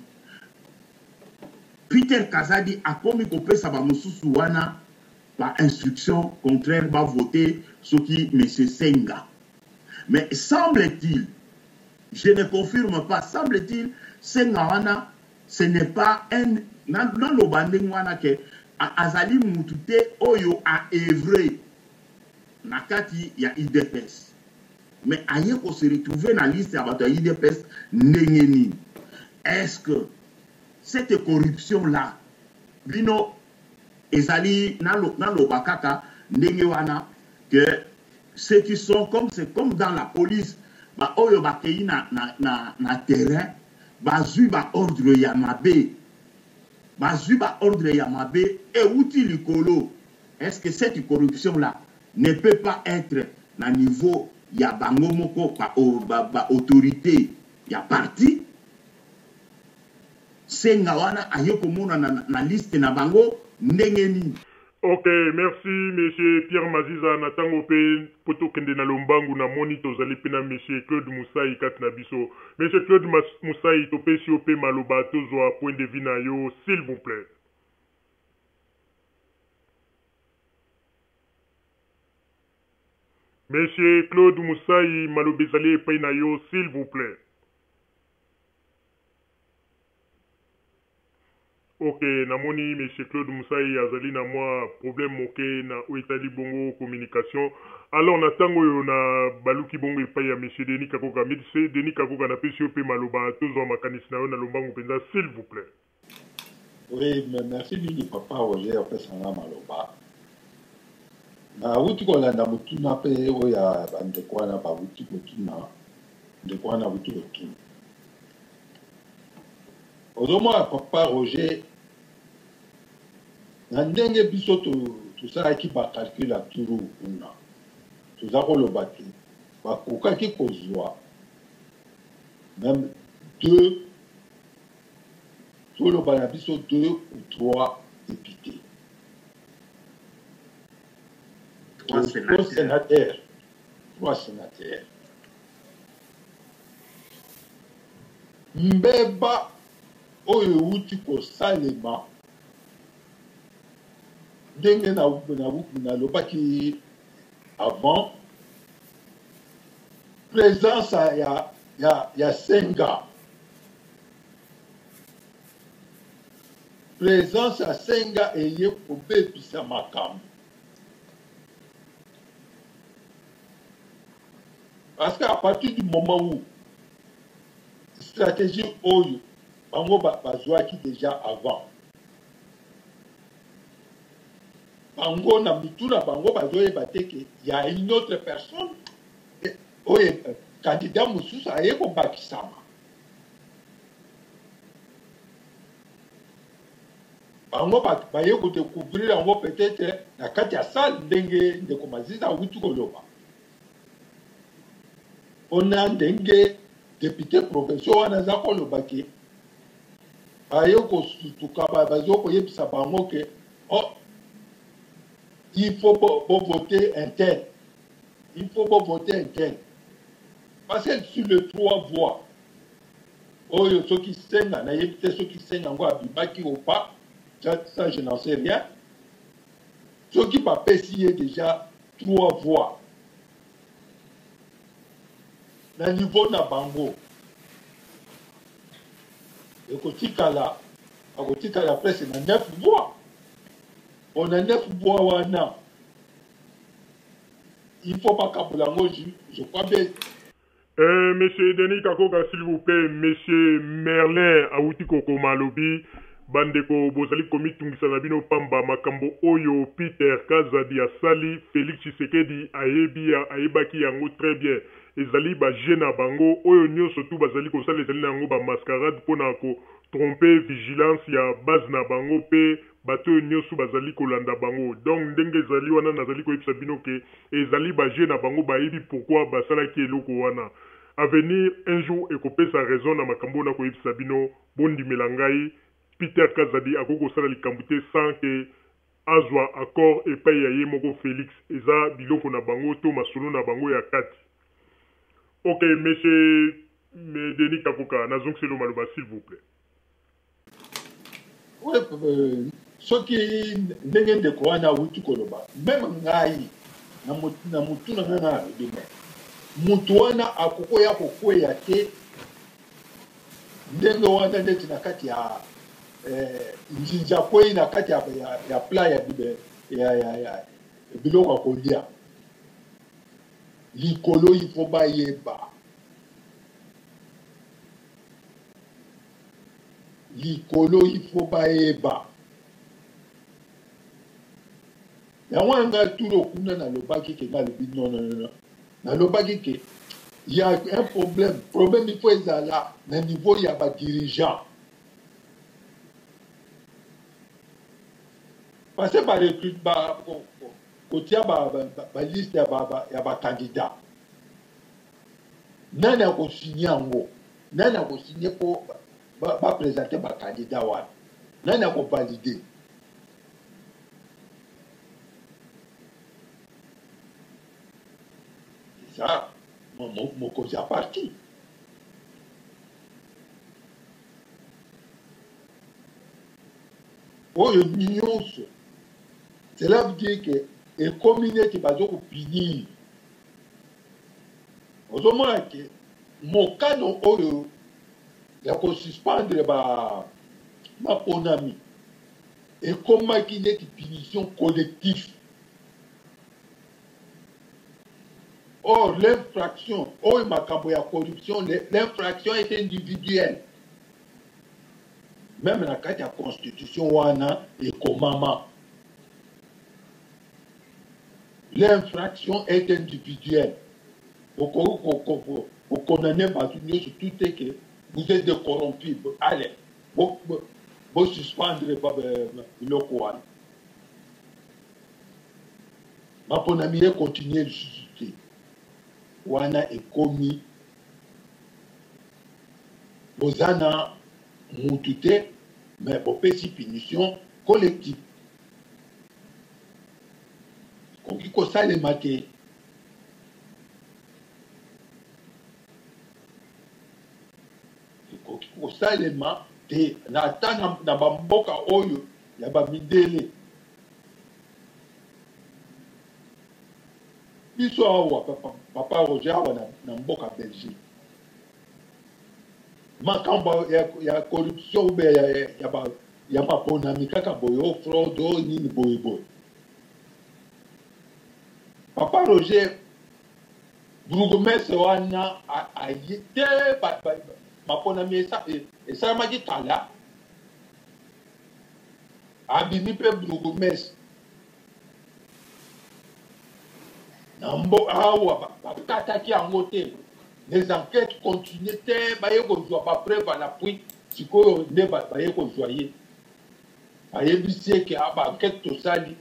Peter Kazadi akomi kopesa ba mosusu wana ba instruction contraire, ba voter soki monsieur Senga. Mais semble-t-il, je ne confirme pas, semble-t-il Senga wana ce n'est pas un, naloba ndenge wana ke azali mutu te oyo a œuvrer na kati ya UDPS, mais aye ko se retrouver na liste ya bato ya UDPS ndenge nini? Est-ce que cette corruption là bino ezali, naloba kaka ndenge wana que ceux qui sont comme, c'est comme dans la police, ba oyo bakei na terrain, bazwi ba ordre ya mabe, bazwi ba ordre ya mabe euti likolo. Est-ce que cette corruption là ne peut pas être na niveau ya bango moko ba autorité ya parti? Senga wana aye komona na liste na bango ndenge nini? Ok, merci monsieur Pierre Maziza. Na ntango mpe po tokende na lombangu, namoni tozali mpe na monsieur Claude Musai kati na biso. Monsieur Claude Musai, topesi yo mpe maloba, tozwa point de vue na yo, s'il vous plaît. Monsieur Claude Musai, maloba ezali epai na yo, s'il vous plaît. Ok, namoni monsieur Claude Musai azali na mwa problème moke na oyo etali bongo communication. Alors na ntango oyo na baluki bongo epai ya monsieur Denis Kakoka. Monsieur Denis Kakoka, napesi yo mpe maloba, tozwa makanisi na yo na lombangu mpenza, s'il vous plaît. Oui, mais merci mingi papa Roger opesanga maloba. Nauti kolanda motuna mpe oyo ya bandeko wana bauti kotuna, ndeko wana auti kotuna. Ozomona papa Roger, na ndenge biso tosalaki ba calcul ya turu kuna, toza koloba te bakokaki kozwa même deux, toloba na biso deux ou trois députés, trois sénateurs, sénateurs, trois sénateurs. Mbeba oyo euti kosalema, ndenge nalobaki avant, présence ya Senga, présence ya Senga eye kobebisa makambo. Parce qu'à partir du moment où stratégie oyo bango bazwaki déjà avant, bango na mitu na bango bazoyeba te ke ya une autre personne oyo candidat mosusu aye kobakisama. Bango baye kodécouvrir yango peut-être na kati ya salle, ndenge ndeko Maziza awuti koloba, mpona ndenge député provincial wana aza koloba ke baye kosutuka, bazo koyebisa bango ke oh, il faut bo voter un tel, il faut bo voter un tel, parce que sur les trois voix oyo, soki Senga, nayebi te soki Senga yango abimaki ou pas, ça je n'en sais rien, soki bapesi ye déjà trois voix na niveau na bango, ekotikala, akotikala presque na neuf voix. On a neuf voix wana, il faut bakabola yango, je crois bien. Monsieur Denis Kakoka, s'il vous plaît, monsieur Merlin awuti kokoma, alobi bandeko bozali komitungisa na bino pamba. Makambo oyo Peter Kazadi asali, Félix Tshisekedi ayebi, ayebaki yango très bien. Ezali bajeu na bango oyo nyonso tu bazali kosala, ezali na yango bamascarade mpona kotromper vigilance ya base na bango mpe bato oyo nyonso bazali kolanda bango. Donc ndenge ezali wana, nazali koyebisa bino ke ezali bajeu na bango, bayebi pourquoi basalaki eloko wana. Avenir un jour ekopesa raison na makambo oyo nakoyebisa bino, bondimela ngai. Peter Kazadi akoki kosala likambo te sans que azwa accord epayi ya ye moko Felix. Eza biloko na bango to masolo na bango ya kati. Ok monsieur Denis Kakoka, nazongiseli yo maloba s'il vous plait. Oui, euh, soki ndenge ndeko wana awuti koloba meme ngai na motu na ngai nalobi me motu wana akokoya kokweya te ndenge wana neti na kati ya eh, nzinzi akwei na kati ya, ya, ya plat ya, ya, ya, ya biloko ya kolia likolo ifo bayeba likolo il faut bayeba yango wana ngai turo kuna nalobaki ke ngai alobi non non non nalobaki ke ya un problème problème il faut ezala na niveau ya badirigeant parce que barecrute ba, kotia baliste ba, ba, ya bacandidat ba nani akosigne yango nani akosigne mpo bapresente ba bacandidat wana nani akovalide eza mokonzi ya parti oyo nyonso cela veut dire que ekomi neti bazo kopinir ozomona ke mokano oyo ya kosuspendre ba maponami ekomaki neti punition collectif or l'infraction oyo makambo ya corruption l'infraction est individuelle meme na kati ya constitution wana ekomama L'infraction est individuelle. Okoki kokondane bato nyonso tout te que vous êtes des corrompus. Allez, bo, bo, bo suspendre biloko wana. Maponami ye continuer lisusu te. Wana ekomi boza na mutu te mais bopesi punition collective. Ekoki kosalema te. Ekoki kosalema te na ata na, na bamboka oyo ya bamindele. Biso awa papa, papa Roger awa na, na mboka Belgique makambo ya, ya corruption ube ya, ya, ya, ba, ya maponami kaka boye o fraude o nini boye boye papa roger bourgmestre wana aye te maponami esalamaki kala abimi mpe bourgmestre na mbo awa bakataki yango te les enquêtes continue te baye kozwa bapreuve à l'appui sikoyo nde baye kozwa ye bayebisi ye ke ah, baenquête tosali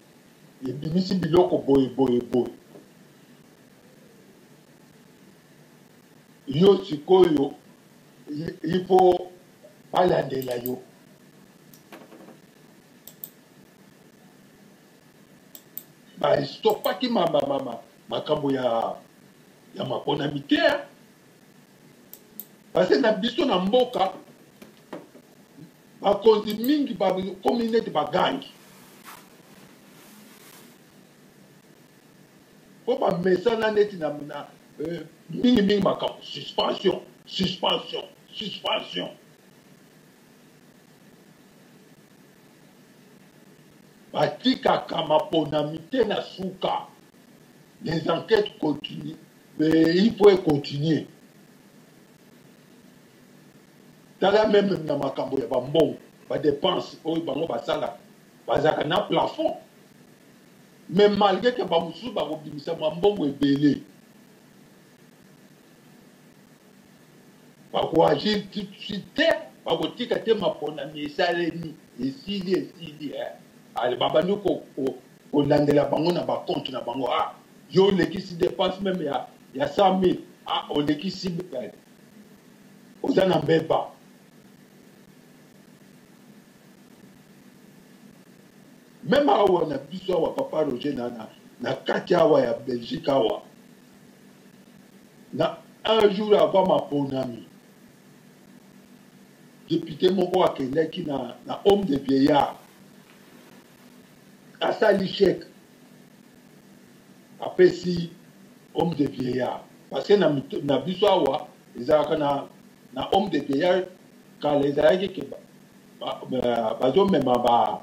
ebimisi biloko boye boye boye yo sikoyo il faut balandela yo Ba stopaki ma, ma, ma, ma, makambo ya, ya maponami te parce na biso na mboka bakonzi mingi bakomi neti bagangi mpo bamesana neti na, na euh, mingimingi makambo suspension suspension suspension Batikaka maponami te na suka. Les enquetes continuent, mais il faut continuer. Tala meme na makambo ya ba mbongo, ba depenses oyo bango basalaka, bazalaka na plafond. Mais malgre que ba mosusu bakobimisa mwa mbongo ebele, Bako agir tout de suite te, bakotika te maponami esalemi, esili esili eh. Ale babandi ko kolandela bango na ba compte na bango ah yo olekisi depense meme ya ya 100 000 ah olekisi eh, oza na mbeba. Meme awa na biso awa papa Roger na, na, na kati awa ya Belgique awa na un jour avant maponami depute moko akendaki na, na home de vieillard asali chèque apesi homme de vieillard parce que na, na biso awa ezalaka na, na homme de vieillard kala ezalaki ke bazomema ba, ba,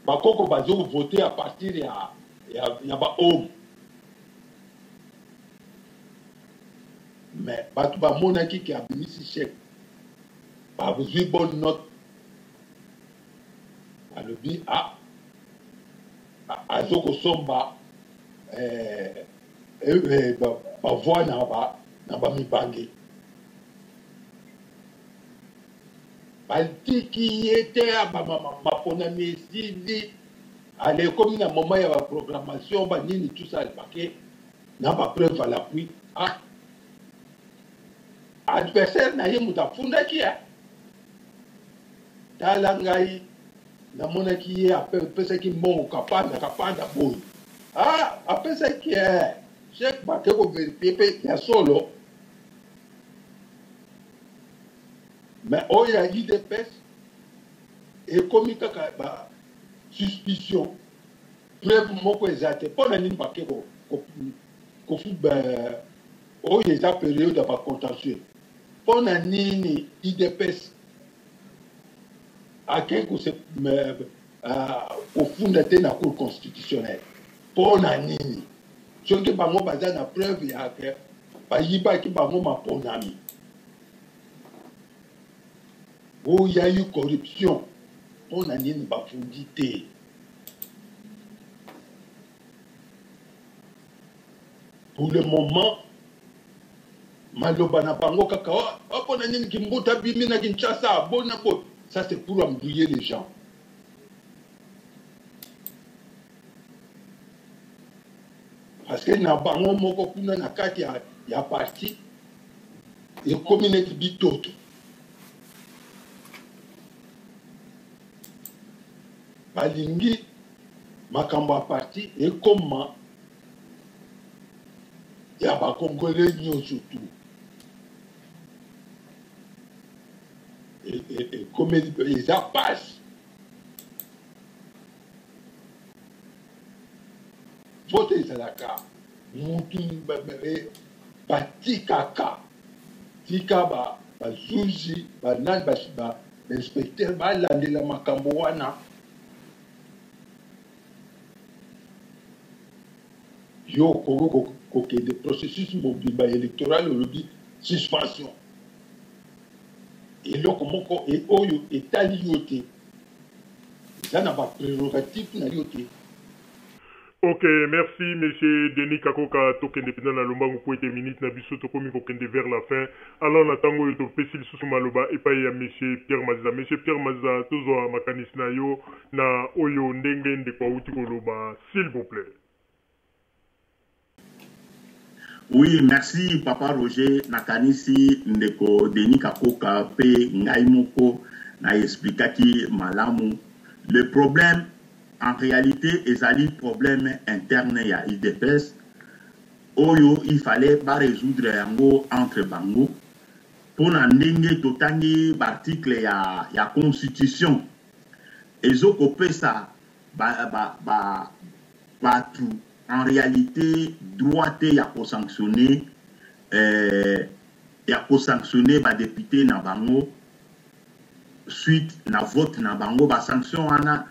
bakoko bazo voter à partir ya, ya, ya ba homme mais bato bamonaki ke abimisi chèque bazwi bonne note alobi ah azo kosomba eh, eh, eh, bavoi na ba, na bamibange batiki ye te maponami esili ale ekomi na moment ya baprogrammation banini tout ça bake na bapreuve à l'appui ah adversaire na ye moto afundaki ya tala ngai namonaki ye apesaki mbongo kapanda kapanda boye ah apesaki eh chèque bake koverifie mpe ya solo mais oyo ya udps ekomi kaka ba suspicion preuve moko eza te mpo na nini bake kofu oyo eza periode ya bacontentieux mpo na nini udps ake kofunda te na cour constitutionnelle mpo na nini soki bango baza na preuve ya ke bayibaki bango maponami oyo ya eu corruption mpo na nini bafundi te pour le moment maloba na bango kaka oh, oh, mpo na nini kimbuta abimi na kinshasa bona boye ça c'est pour embrouiller les gens parce que na bango moko kuna na kati ya, ya parti ekomi neti bitoto balingi makambo ya parti ekoma ya bakongole nyonso tu ekomeli eza pasi vote ezalaka mutu batikaka tika bazuzi banani bainspecteur balandela makambo wana yo okoki kokende processus mobimba électoral olobi suspension eloko moko e, oyo etali yo te eza na baprérogative na yo te Ok, merci monsieur Denis Kakoka, tokende mpenza na lombangu mpo ete minute na biso tokomi kokende vers la fin. Alors na ntango oyo topesi lisusu maloba epai ya monsieur Pierre Maziza. Monsieur Pierre Maziza, tozwa makanisi na yo na oyo ndenge ndeko awuti koloba, s'il vous plait. Oui, merci papa Roger. Nakanisi ndeko Denis Kakoka pe ngai moko na explikaki malamu. Le problème en réalité ezali problème interne ya UDPS oyo il fallait ba résoudre yango entre bango pona ndenge totangi ba article ya, ya constitution ezokopesa ba, ba, ba, batu en realite droit te ya ko sanctionner eh, ya ko sanctionner ba deputes na bango suite na vote na bango ba sanction wana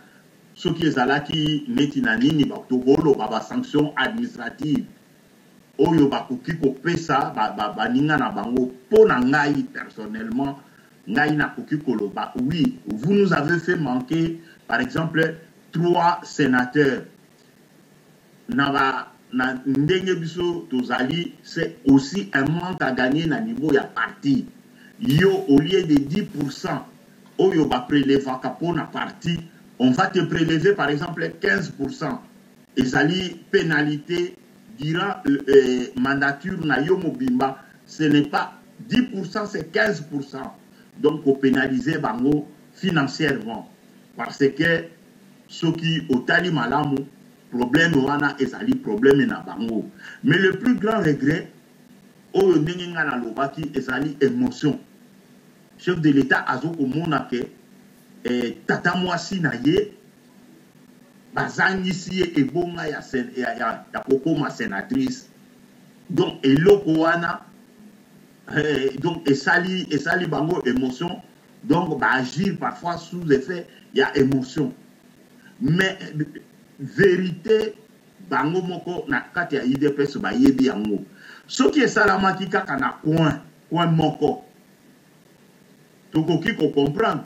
soki ezalaki neti na nini tokoloba ba sanction administrative oyo bakoki kopesa baninga ba, ba na bango mpo na ngai personnellement ngai nakoki koloba oui vous nous avez fait manquer par exemple trois sénateurs na ba na ndenge biso tozali c'est aussi un manque à gagner na niveau ya parti yo au lieu de 10% oyo ba prelevaka mpo na parti on va te prélever par exemple 15% ezali pénalité durant euh, euh, mandature na yo mobimba ce n'est pas 10% c'est 15% donc kopénaliser bango financièrement parce que Soki otali malamu, problème wana ezali problème na bango. Mais le plus grand regret, oyo ndenge nga nalobaki, ezali emotion. Chef de l'Etat azo komona que eh, tata mwasi na ye bazangisi ye ebonga ya, ya, ya, ya kokoma senatrice. Donc eloko wana eh, donc esali esali bango emotion. Donc ba agir parfois sous effet ya emotion. Mais verite bango moko na kati ya UDPS bayebi yango. Soki esalamaki kaka na coin, coin moko tokoki ko comprendre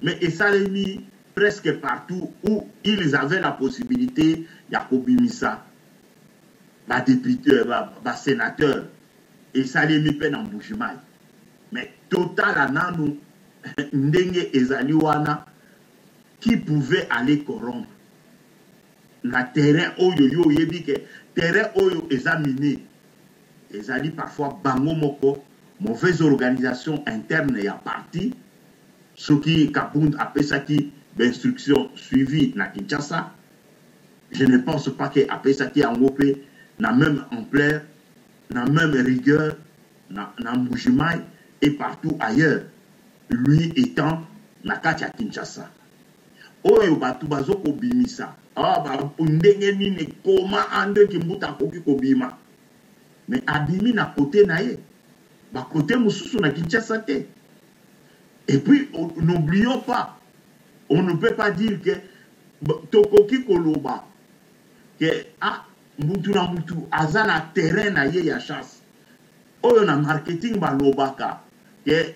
mais esalemi presque partout où ils avaient la possibilité ya kobimisa ba deputes, ba senateurs. Esalemi pe na Mbuji-Mayi. Mais totala nanu ndenge ezali wana qui pouvait aller corrompre na terrain oyo yo oyebi ke terrain oyo eza mine ezali parfois bango moko mauvaise organisation interne ya parti soki Kabund apesaki ba instructions suivi na Kinshasa je ne pense pas que apesaki yango pe na meme ampleur na meme rigueur na, na Mbuji-Mayi et partout ailleurs, lui etant na kati ya Kinshasa. Oyo batu bazo kobimisa ah, ba, ndenge nini koma Andre Kimbuta akoki kobima mais abimi na kote na ye ba kote mosusu na Kinshasa te. Et puis n'oublions pas, on ne peut pas dire que tokoki koloba que ah mutu na mutu aza na terrain na ye ya chasse. Oyo na marketing balobaka que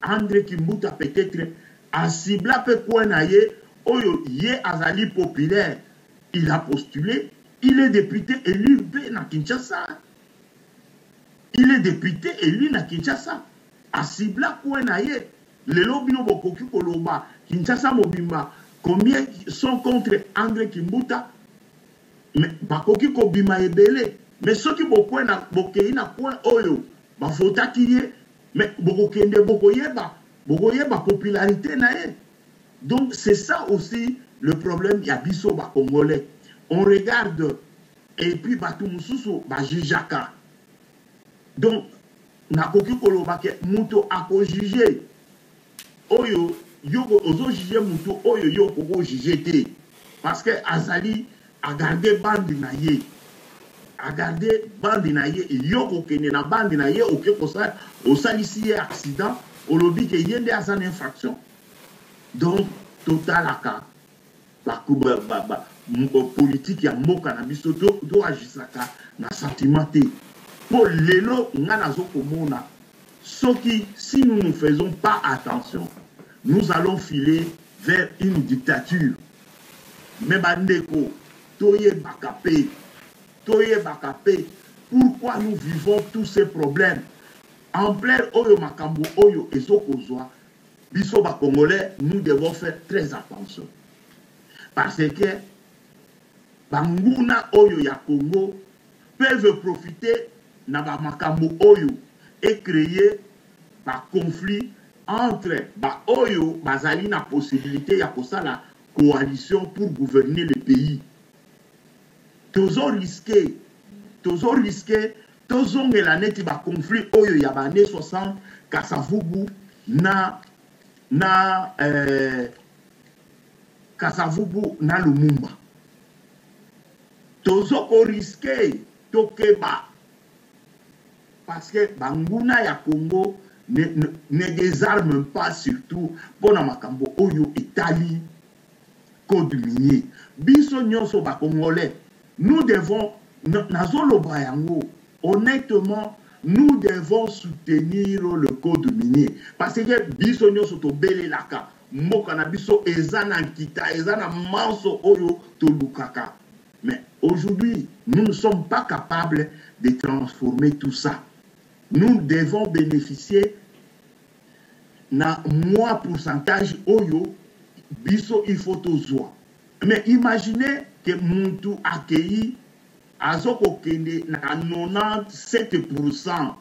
Andre Kimbuta peut-etre a cibla pe coin na ye oyo ye azali populaire, il a postule, il est depute elu pe na Kinshasa. Il est depute elu na Kinshasa. A cibla coin na ye. Lelo bino bokoki koloba Kinshasa mobimba combien sont contre Andre Kimbuta? Mais bakoki kobima ebele mais soki bokwe na bokeyi na coin oyo ba votaki ye mais bokokende bokoyeba bokoyeba popularite na ye donc c'est ça aussi le problème ya biso ba congolais on regarde et puis batu mosusu ba jugeaka donc nakoki koloba ke moto ako juger oyo yo ozo juger mutu oyo yo okoki ko juger te parce que azali a garder bande na ye a garder bande na ye yo kokende na bande na ye oke kosala osalisi ye accident olobi ke ye nde aza na infraction donc totalaka ba, ba, ba, ba, politique ya mboka na biso to, to agisaka na sentiment te mpo lelo nga nazo komona soki si nous ne faisons pas attention nous allons filer vers une dictature mais bandeko toyebaka mpe toyebaka mpe pourquoi nous vivons tous ces problèmes ampleur oyo makambo oyo ezokozwa biso ba congolais nous devons faire très attention parce que banguna oyo ya Congo peuvent profiter na ba makambo oyo et créer ba conflits entre ba oyo bazali na possibilité ya kosala coalition pour gouverner le pays. Tozo risquer, tozo risquer tozongela neti ba conflits oyo ya ba années 60 Kasavubu na na euh, Kasavubu na Lumumba. Tozo ko risquer tokeba parce que banguna ya Congo ne, ne, ne désarme pas surtout mpo na makambo oyo etali code minier. Biso nyonso ba congolais nous devons nazoloba yango honnêtement nous devons soutenir le code minier parce que biso nyonso tobelelaka mboka na biso eza na nkita eza na manso oyo tolukaka mais aujourd'hui nous ne sommes pas capables de transformer tout ça. Nous devons bénéficier na mwa pourcentage oyo biso il faut tozwa. Mais imaginez que mutu akeyi azo kokende na 97%.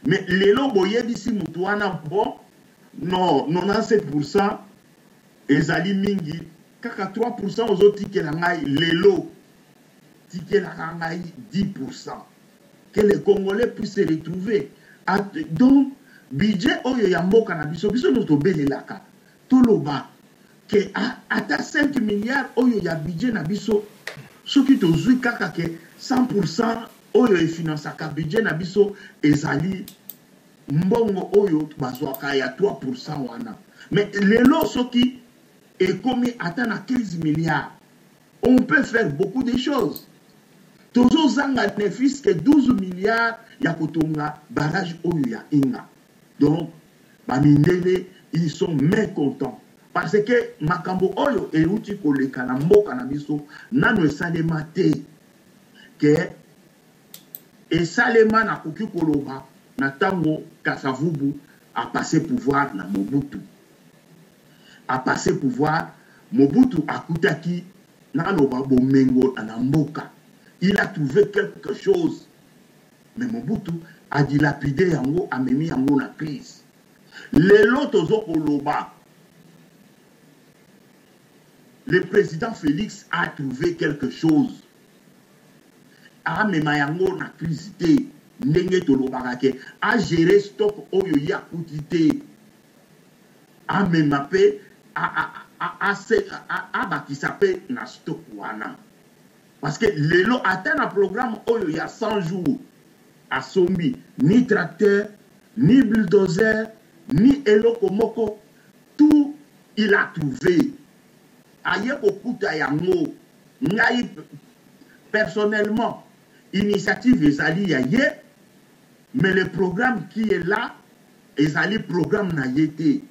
Mais lelo boyebisi mutu wana bon non 97% Ezali mingi kaka 3 pourcent ozotikela ngai lelo, tikelaka ngai 10 pourcent que les Congolais puissent se retrouver. Donc budget oyo ya mboka na biso, biso nionso tobelelaka toloba que ata 5 milliards oyo ya budget na biso soki tozui kaka que 100 pourcent oyo e financaka budget na biso ezali mbongo oyo bazwaka ya 3 pourcent wana, mais lelo soki ekomi ata na 15 milliards on peut faire beaucoup de choses. Tozo zanga ne fût-ce que 12 milliards ya kotonga barrage oyo ya Inga. Donc ba mindele ils sont mecontents parce que makambo oyo euti koleka na mboka na biso nanu esalema te que esalema nakoki koloba na tango Kasavubu a passe pouvoir na Mobutu. A passe pouvoir Mobutu akutaki naloba bomengo na mboka il a trouve quelque chose mais Mobutu a dilapide yango amemi yango na crise lelo tozo koloba le president Felix a trouve quelque chose amema yango na crise te ndenge tolobaka ke a gerer stock oyo ye akuti te amema pe abakisa pe na stock wana parce que lelo ata na programme oyo ya 100 jours asombi ni tracteur ni bulldozer ni eloko moko tout il a trouve aye kokuta yango ngai personnellement initiative ezali ya ye mais le programme qui est là ezali programme na ye te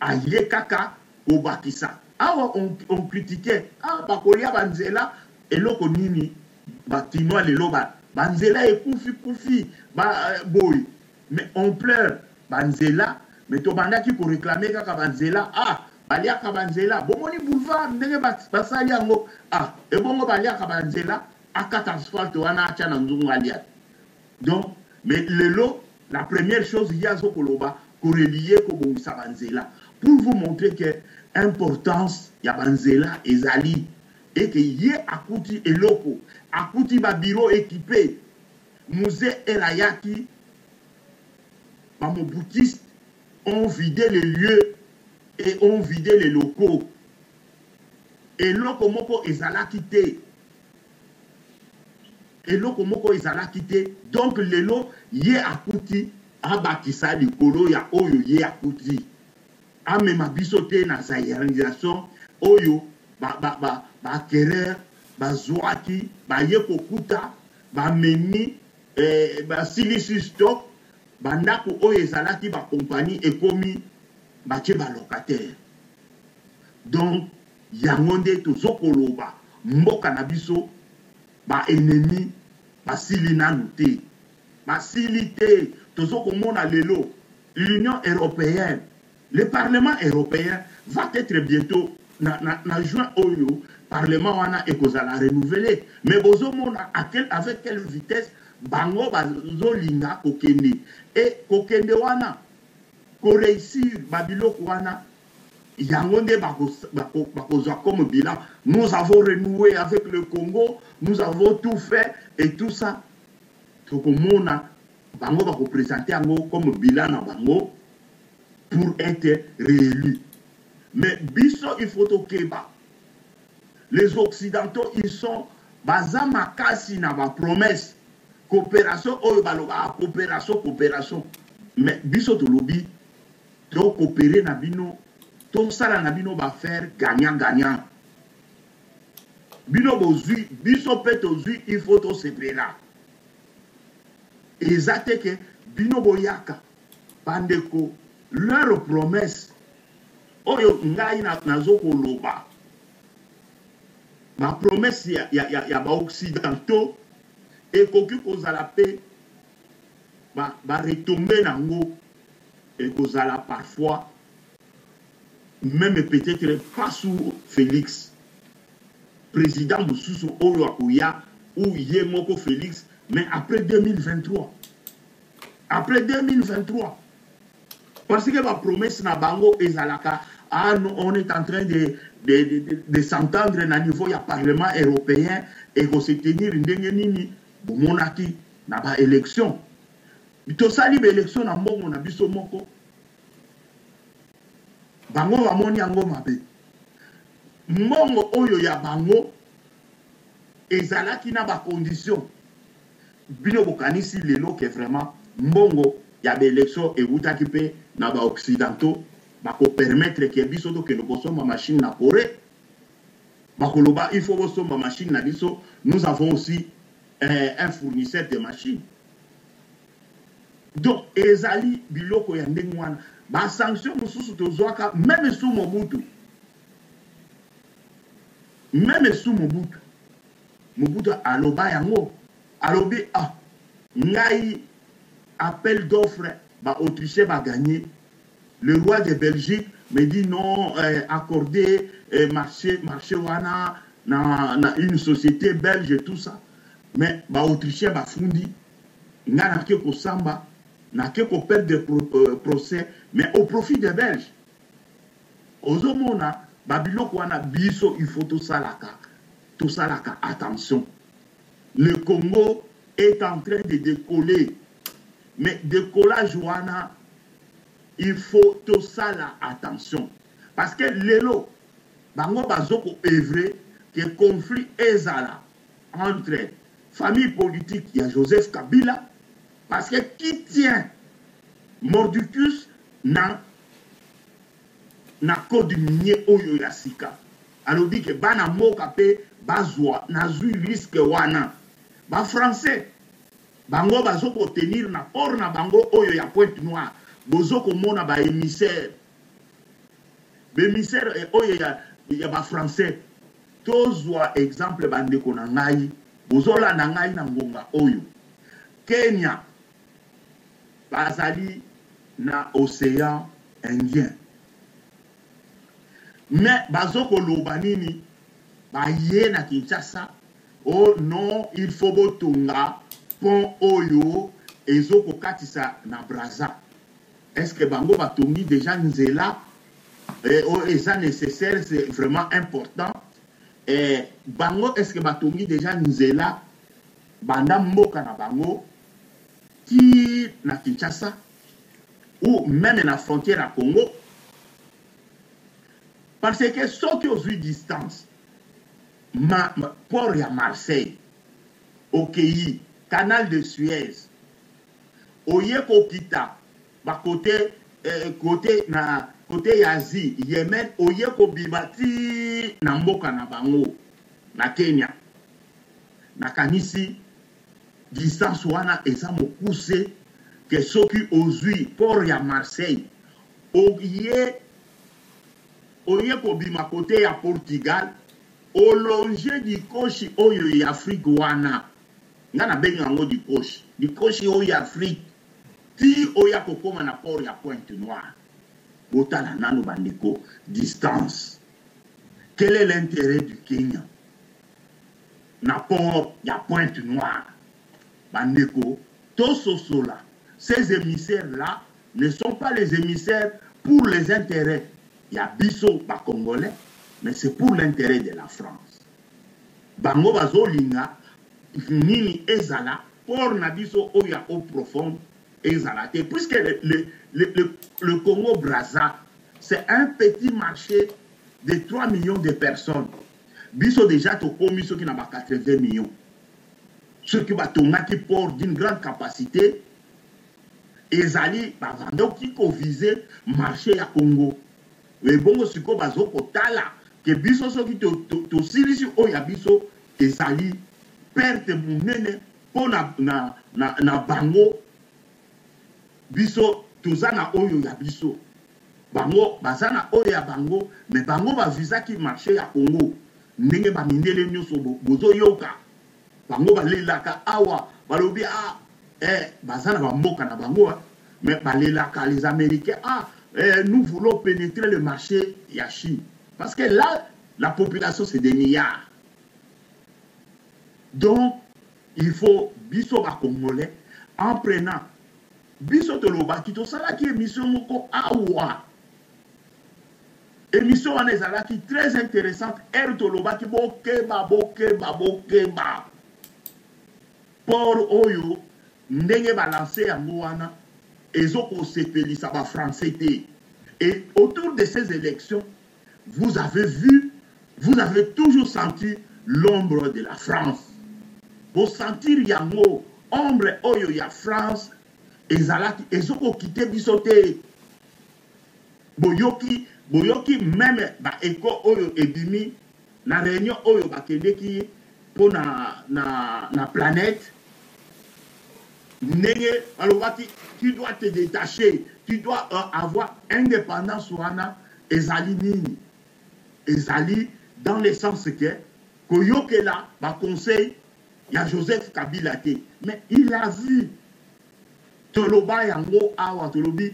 aye kaka kobakisa awa on, on critiquait ah bakolia ba nzela eloko nini ba kinois lelo ba ba nzela ekufi kufi ba euh, boye mais on pleure ba nzela mais tobandaki ko réclamer kaka ba nzela ah baliaka ba nzela bomoni boulevard ndenge basali yango ah ebongo baliaka ba nzela akata asphalte wana atya na nzungu alia Donc mais lelo la première chose ye azo koloba ko relier ko bongisa ba nzela pour vous montrer que importance ya ba nzela ezali et que ye akuti eloko akuti ba bureau equipe Muze el ayaki ba mobutistes ont vide les lieux et ont vide les locaux eloko moko ezalaki te. Eloko moko ezalaki te donc lelo ye akuti abakisa likolo ya oyo ye akuti amema biso te na zaïrianisation oyo ba ba ba ba acquereurs bazuaki baye kokuta bamemi eh, basilisi stock bandako oyo ezalaki ba compagnie ekomi batie ba locataire donc yango nde tozokoloba mboka na biso Ba ennemis basili nanu te. Basili te. Tozo komona lelo l'Union europeenne, le parlement europeen va etre bientot na, na, na juin oyo parlement wana ekozala renouveler. Mais bozo mona à quel, avec quelle vitesse bango bazolinga kokende. Et kokende wana ko réussir ba biloko wana Yango nde bakozwa comme bilan. Nous avons renoué avec le Congo, nous avons tout fait et tout ça. Tokomona bango bako présenter yango comme bilan na bango pour être réélu. Mais biso il faut tokeba. Les occidentaux ils sont baza makasi na ba promesses. Coopération oyo balobaka coopération coopération. Mais biso tolobi To cooperer na bino, tosala na bino ba affaires gagnant gagnant. Bino bozui, biso pe tozui, il faut tosepela. Eza te ke bino boyaka bandeko leur promesse oyo ngai nazo koloba ba promesse ya, ya, ya, ya ba occidentaux ekoki kozala pe ba, ba retomber nango ekozala parfois meme peut-etre pas sous Felix president mosusu oyo akoya ou ye moko Felix mais après 2023 après 2023 parce que ba promesse na bango ezalaka. Ah non, on est en train de, de, de, de, de s'entendre na niveau ya parlement européen ekose tenir ndenge nini. Bomonaki na ba élection, tosali ba élection na mbongo na biso moko, bango bamoni yango mabe. Mbongo oyo ya bango ezalaki na ba condition. Bino bokanisi lelo ke vraiment mbongo ya ba élection ewutaki mpe na ba occidentaux, bakopermettre ke biso tokende kosomba machine na Corée? Bakoloba il faut bosomba machine na biso. Nous avons aussi un fournisseur de machine. Donc ezali biloko ya ndenge wana, basanction mosusu tozwaka même sous Mobutu, même sous Mobutu. Mobutu aloba yango, alobi: ah, ngai appel d'offre, baautrichien bagagné. Le roi de Belgique me dit non, accorder marché wana na une société belge et tout ça, mais baautrichien bafundi nga, nake kosamba, nake koperdre procès, mais au profit des Belges. Ozomona babiloko wana. Biso il faut tosalaka attention. Le Congo est en train de décoller, mais décollage wana, il faut tosala attention, parce que lelo bango bazoko œuvrer que conflit ezala entre famille politique ya Joseph Kabila, parce que qui tient mordicus na code minier oyo ya sika? Alobi ke bana mboka mpe bazwa, nazwi risque wana. Bafrançais bango bazokotenir na port na bango oyo ya Pointe Noire. Bozokomona baémissaire, baémissaire oyo ya bafrançais. Tozwa exemple, bandeko na ngai bozolanda ngai na ngonga oyo: Kenya bazali na océan Indien, mais bazokoloba nini? Baye na Kinshasa: oh non, il faut botonga pont oyo ezokokatisa na Braza. Est ce que bango batongi déjà nzela oyo eza nécessaire? C'est vraiment important. Bango, est ce que batongi déjà nzela banda mboka na bango ti na Kinshasa ou même na frontière ya Congo? Parce que soki ozwi distance ma port ya Marseille, okei canal de Suez, oye kokita bakote kote na kote ya Asie, Yemen, oye kobima ti na mboka na bango na Kenya, nakanisi distance wana eza mokuse ke soki ozwi port ya Marseille, oye kobima kote ya Portugal, olonge dikoshi oyo ya Afrique wana, nga nabengi yango dikoshi oyo ya Afrique, ti oya kokóma na port ya Pointe Noire. Botala nano, bandeko, distance. Quel est l'intérêt du Kenya na port ya Pointe Noire? Bandeko, tososola, ces émissaires là ne sont pas les émissaires pour les intérêts ya biso bacongolais, mais c'est pour l'intérêt de la France. Bango bazolinga nini? Ezala port na biso oyo ya eau profonde ezala te, puisque le Congo Brazza, c'est un petit marché de 3 millions de personnes. Biso déjà tokomi soki na ba 80 millions. Soki batongaki port d'une grande capacité, ezali bazandoki koviser marché ya Congo. Ebongo sikoyo bazokotala ke biso soki tosilisi oyo ya biso, ezali perte monene mpo na bango. Biso toza na oyo ya biso, bango baza na oyo ya bango, mais bango bavisaki marché ya Congo. Ndenge bamindele nyonso bozoyoka bango balelaka awa, balobi: ah, baza na bamboka na bango, mais balelaka les Américains: ah, nous voulons pénétrer le marché ya Chine, parce que là la population, c'est des milliards. Donc il faut biso bacongolais, en prenant, biso tolobaki, tosalaki émission moko awa. Emission wana ezalaki très interessante heure tolobaki bokeba bokeba bokeba port oyo ndenge ba lancer yango wana ezo kosepelisa ba français te et autour de ces élections vous avez vu vous avez toujours senti l'ombre de la France bosentir yango ombre oyo ya France ezalaki ezokokite biso te Boyoki boyoki meme ba echos oyo ebimi na reunion oyo bakendeki mpo na na na planète ndenge balobaki tu dois te detacher tu dois euh, avoir independance wana ezali nini ezali dans le sens que koyokela ba conseil ya Joseph Kabila te mais il a vu toloba yango awa tolobi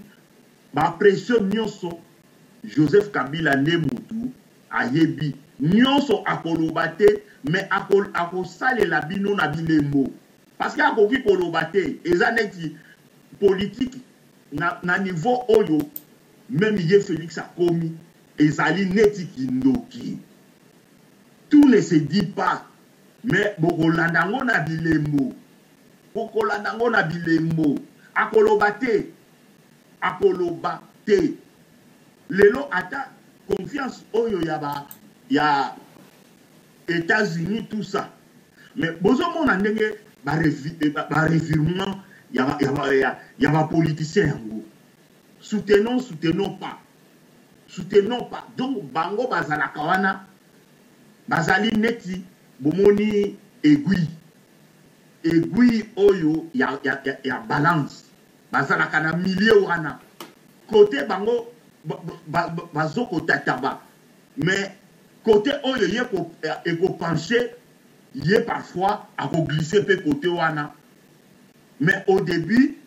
Ba pression nioso Joseph Kabila nde mutu ayebi nioso akoloba te mais ako akosalela bino na bilembo parce que akoki koloba te eza neti politique na, na niveau oyo meme ye Felix akomi ezali neti kindoki tout ne se dit pas mais bokolanda yango na bilembo bokolanda yango na bilembo akoloba te Akoloba te. Lelo ata confiance oyo ya ba ya Etats Unis tout ça. Mais bozo mona ndenge ba ba revirement ya ya ya, ya ba politiciens yango. Soutenons, soutenons pas. Soutenons pas. Donc bango bazalaka wana bazali neti bomoni aiguille. Aiguille oyo ya ya ya, ya balance. Bazalaka na milieu wana cote bango bazo kotataba mais cote oyo ye eko pencher ye parfois ako glisser pe cote wana mais au debut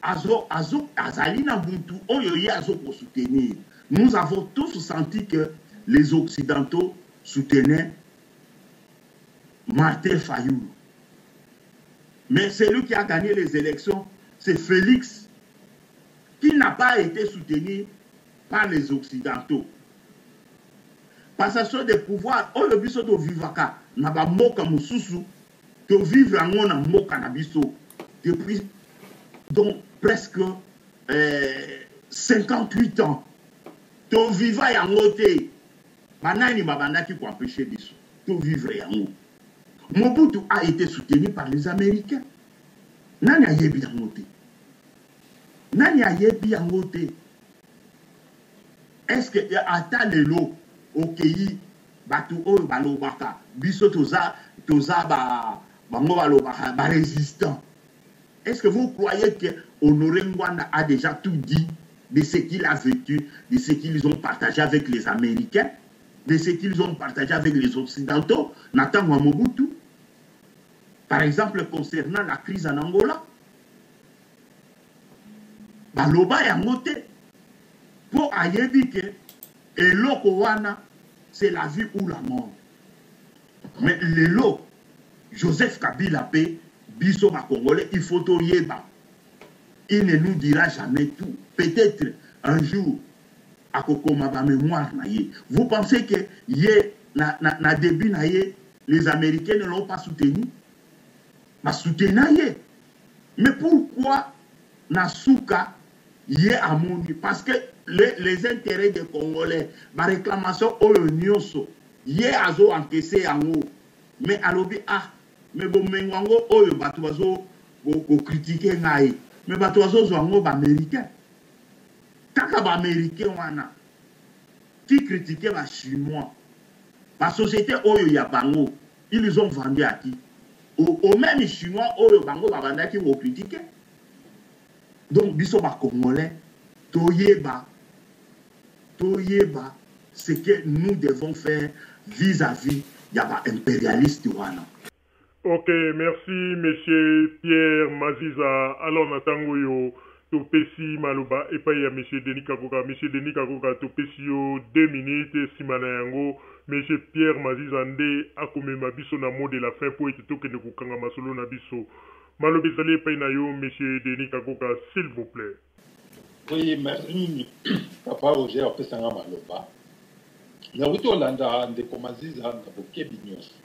azo azo azali na mutu oyo ye azo ko soutenir. Nous avons tous senti que les occidentaux soutenaient Martin Fayulu. Mais celui qui a gagné les élections, c'est Félix, qui n'a pas été soutenu par les Occidentaux. Passation de pouvoir, oyo biso to vivaka na ba mboka mosusu, to vivre yango na mboka na biso depuis donc presque euh, 58 ans. To viva yango te. Banani babandaki ko empêcher biso to vivre yango. Mobutu a ete soutenu par les americains. Nani ayebi yango te? Nani ayebi yango te? Est-ce que ata lelo okeyi bato oyo balobaka biso toza toza ba bango balobaka ba résistants. Est-ce que vous croyez que Honoré Ngbanda a déjà tout dit de ce qu'il a vécu, de ce qu'ils ont partagé avec les Américains, de ce qu'ils ont partagé avec les Occidentaux, Nathan Mobutu, par exemple concernant la crise en Angola, baloba yango te mpo ayebi ke eloko wana c'est la vie ou la mort mais lelo joseph kabila mpe biso bacongolais il faut toyeba il ne nous dira jamais tout peut-être un jour akokoma ba mémoire na ye vous pensez que ye na, na, na début na ye les américains ne l'ont pas soutenu basoutena ye mais pourquoi na suka ye amoni parce que les, les intérêts des congolais ba réclamation oyo nyonso ye azo encaisser yango mais alobi ah mais bomengo yango oyo bato bazo kokritike ngai mais bato bazozwa yango baaméricain kaka baaméricain wana qui critique ba chinois ba société oyo ya bango ils ont vendu à qui au, au même chinois oyo bango babandaki kokritike donc biso bacongolais toyeba toyeba ce que nous devons faire vis-à-vis ya ba impérialiste wana. Ok merci monsieur Pierre Maziza alors na tango oyo topesi maloba epai ya monsieur Denis Kakoka monsieur Denis Kakoka topesi yo 2 minutes sima na yango monsieur Pierre Maziza nde akomema biso na mot de la fin po ete tokende kokanga masolo na biso maloba ezali epai na yo monsieur Denis Kakoka s'il vous plait. Oui, merci mingi papa Roger apesa nga maloba. Nauti kolanda ndeko Maziza na bokebi nyonso.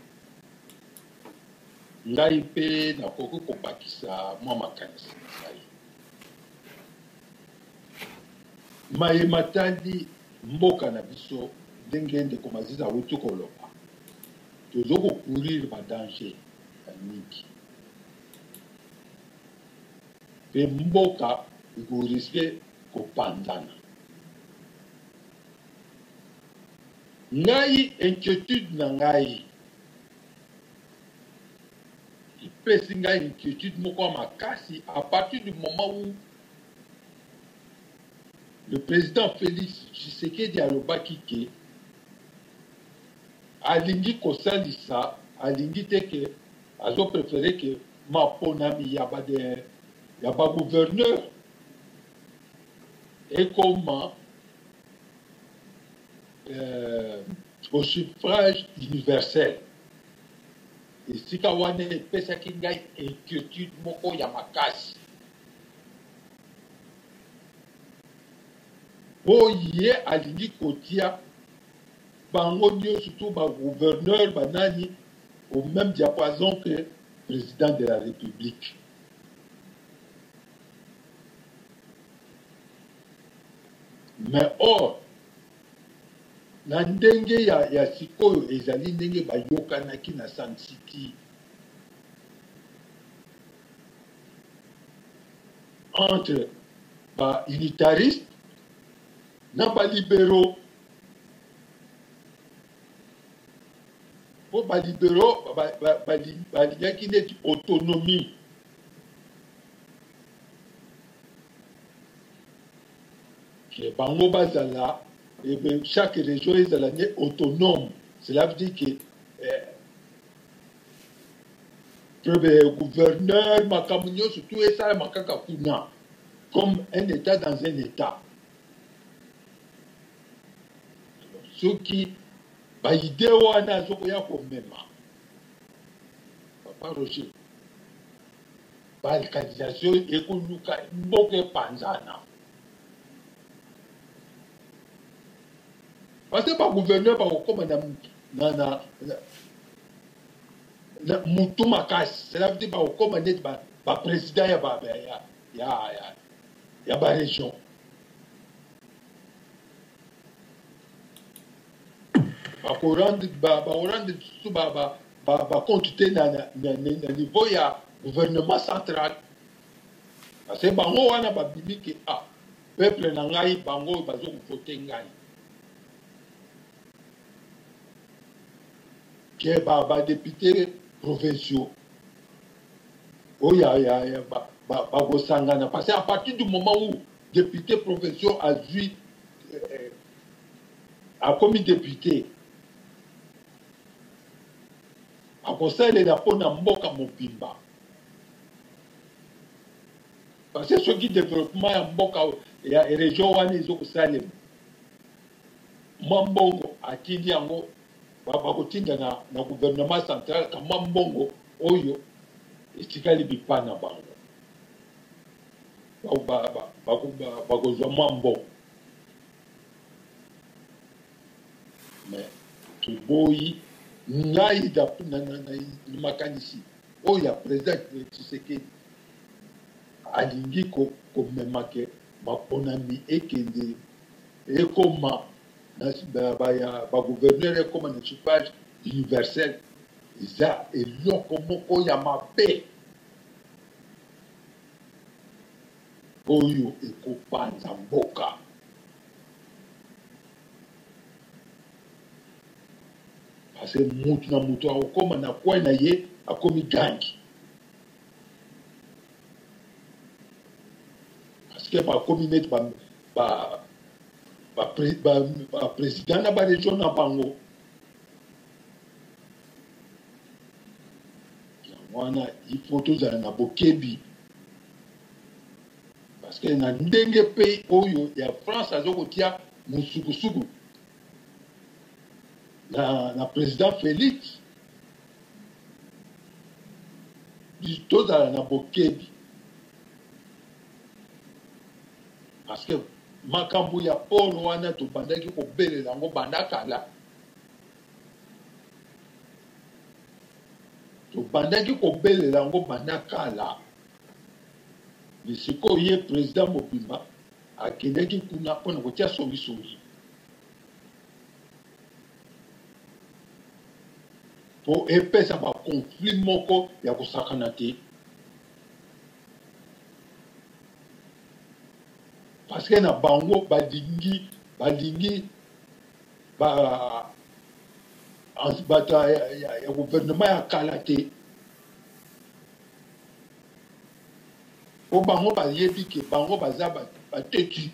Ngai mpe nakoki kobakisa mwa makanisi na ngai. Maye matali mboka na biso, ndenge ndeko Maziza awuti koloba, tozo ko courir ba dangers ya mingi mpe mboka eko risquer kopanzana. Ngai inquietude na ngai epesi ngai inquietude moko ya makasi à partir du moment où le président Félix Tshisekedi alobaki ke alingi kosalisa alingi te ke azo préférer ke maponami ya ba de, ya ba gouverneur ekoma euh, au suffrage universel. Esika wana epesaki ngai inquiétude moko ya makasi mpo ye alingi kotia bango nyonso to ba gouverneur banani au même diapason que président de la République. Mais or na ndenge ya, ya sikoyo ezali ndenge bayokanaki na Sun City entre ba unitariste na ba liberaux mpo ba liberaux balingaki neti autonomie que bango bazala eh, chaque région ezala nde autonome. Cela veut dire que eh, gouverneur makambo nyonso tout esalama kaka kuna comme un état dans un état. Soki baide wana azokoya komema papa Roger, balkanisation ekoluka mboka epanzana parce que bagouverneur bakokoma na, na, na, na, na mutu makasi. Cela veut dire bakokoma neti baprésident ba ya ba, ya, ya, ya, ya barégion. Bakorendre lisusu bacompte te na, na, na, na niveau ya gouvernement central parce que bango wana babimi ke ah, peuple na ngai bango oyo bazo kovote ngai ke badepute ba provinciaux oyo ya, ya, ya, bakosangana ba, ba parce que à partir du moment où député provinciaux azwi eh, akomi député akosalela mpo na mboka mobimba parce que soki développement ya mboka ya région wana ezokosalema mwa mbongo atindi yango bakotinda na, na gouvernement central ka mwa mbongo oyo etikali bipa na bango bakozwa mwa mbongo. Mais toboyi ngai na, na, na, na makanisi oyo ya président Tshisekedi alingi komema ke maponami ekende ekoma bagouverneur ekoma na suffrage universel eza eloko moko ya mabe oyo ekopanza mboka. Parce que mutu na mutu akokoma na coin na ye akomi gangi. Parce que bakomi neti ba ba ba, ba, ba président na ba région na bango. Yango wana il faut tozala na bokebi parce que na ndenge mpe oyo ya France azokotia mosukusuku na, na président Félix, tozala na bokebi parce que makambo ya polo wana tobandaki kobelela yango banda kala. Tobandaki kobelela yango banda kala. Mais sikoyo ye president mobimba akendaki kuna mpo na kotia songisongi. Mpo epesa ba conflit moko ya kosakana te. Parce que na bango balingi balingi ba bato ya, ya, ya gouvernement ya kala te mpo bango bayebi ke bango baza bateki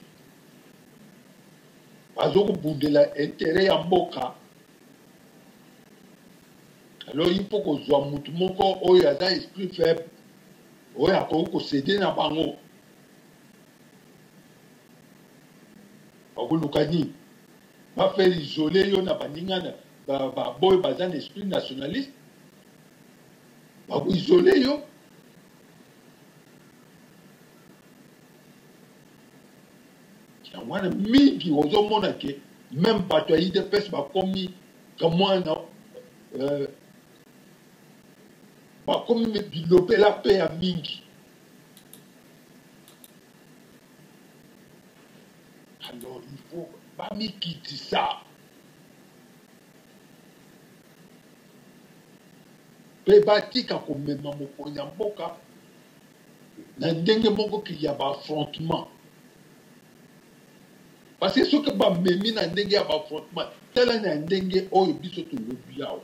bazokobundela interet ya mboka alors il faut kozwa motu moko oyo aza esprit faible oyo akoki kosede na bango Bakoluka nini? Ba faire isoler yo na baninga na ba, ba boyo baza na esprit nationaliste. Bako isoler yo. Yango wana mingi ozomona ke meme bato ya UDPS bakomi kamwana euh, bakomi bilobela mpe ya mingi. Alors il faut bamikitisa mpe batika komema mokonzi ya mboka na ndenge moko ya ba affrontement parce que soki bamemi na ndenge ya ba affrontement tala na ndenge oyo biso tolobi awa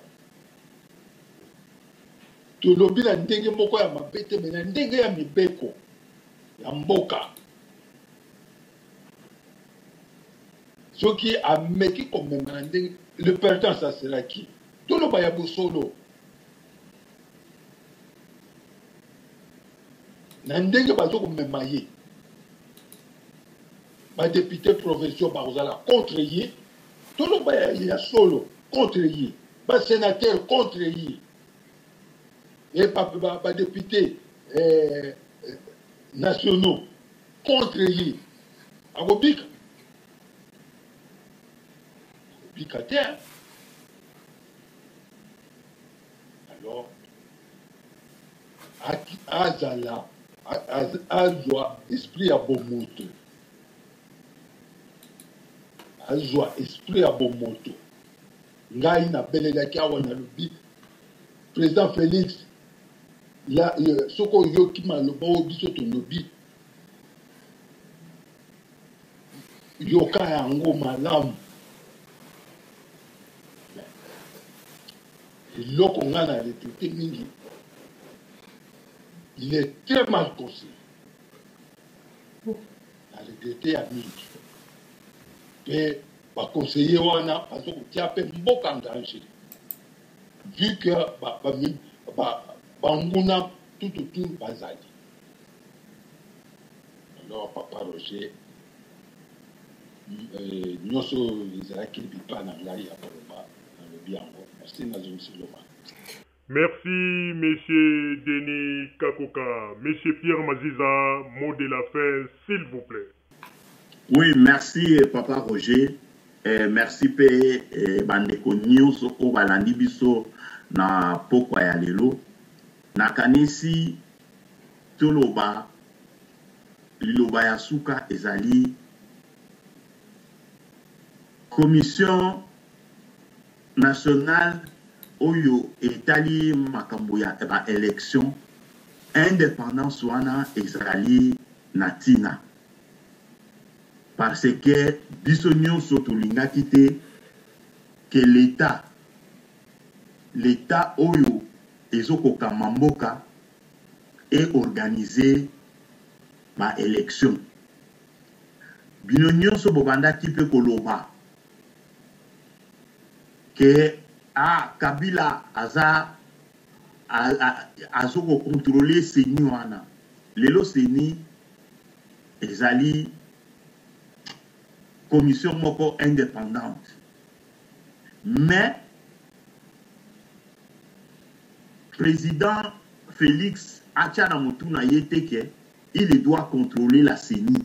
tolobi na ndenge moko ya mabe te me na ndenge ya mibeko ya mboka soki ameki komema na ndenge le perdant ça sera qui toloba ya bosolo na ndenge bazo komema ye badepute provinciaux bakozala contre ye toloba ya, ya solo contre ye basénateur contre ye e badepute ba, ba eh, nationaux contre ye akobika akobika te alors azala azwa esprit ya bomoto azwa esprit ya bomoto ngai nabelelaki awa nalobi président félix la, soki oyoki maloba oyo biso tolobi yoka yango malamu eloko ngai na retraite mingi il est très mal conseillé na regrete ya mingi mpe baconseiller wana baza kotia mpe mboka en danger vu que banguna tout autour bazali alors papa roger euh, nyonso ezalaki bipa na ngai ya koloba nalobi yango merci nazongisi loba Merci monsieur Denis Kakoka. Monsieur Pierre Maziza, mot de la fin s'il vous plaît. Oui, merci papa Roger. Eh, merci pe eh, bandeko nyonso oyo balandi biso na pokwa ya lelo. Nakanisi toloba liloba ya suka ezali commission nationale oyo etali makambo ya ba elections, independance wana ezali na tina parce que biso nionso tolingaki te que l'etat l'etat oyo ezo kokamba mboka e organiser ba elections. Bino nionso bobandaki pe koloba que ah Kabila aza azo ko controler CENI wana. Lelo CENI ezali commission moko independante. Mais président Félix atia na motu na ye te que il doit contrôler la CENI.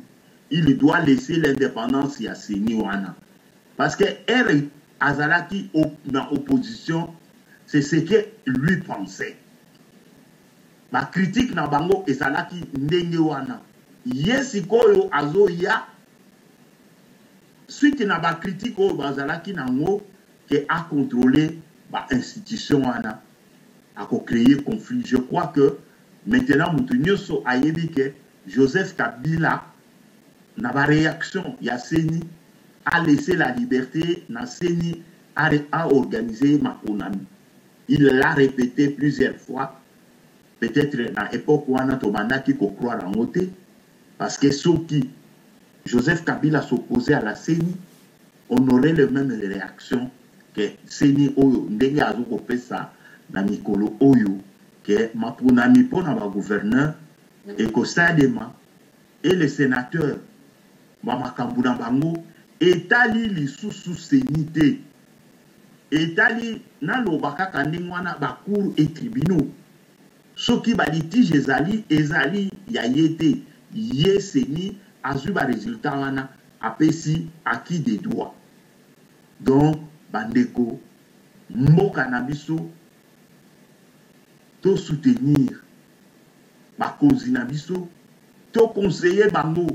Il doit laisser l'indépendance ya CENI wana. Parce que heure azalaki na opposition, c'est ce que lui pensait. Ba critiques na bango ezalaki ndenge wana. Ye sikoyo azoya suite na ba critiques oyo bazalaki nango que a controler ba institutions wana ako creer conflit. Je crois que maintenant mutu nioso ayebi que Joseph Kabila na ba reactions ya ceni a laisser la liberte na ceni a organiser maponami. Il l'a repete plusieurs fois, peut-etre na epoque wana tobandaki ko croire yango te parce que soki Joseph Kabila s'opposait à la ceni, on aurait les memes reactions que ceni oyo ndenge azo kopesa na mikolo oyo que maponami pona ba gouverneurs ekosalema et les senateurs ba makambo na bango etali lisusu ceni te. Etali naloba kaka ndenge wana ba cours et tribunaux soki ba litiges ezali ezali ya ye te ye ceni azui ba resultats wana apesi à qui de droit donc ba ndeko mboka na biso to soutenir bakonzi na biso to conseiller bango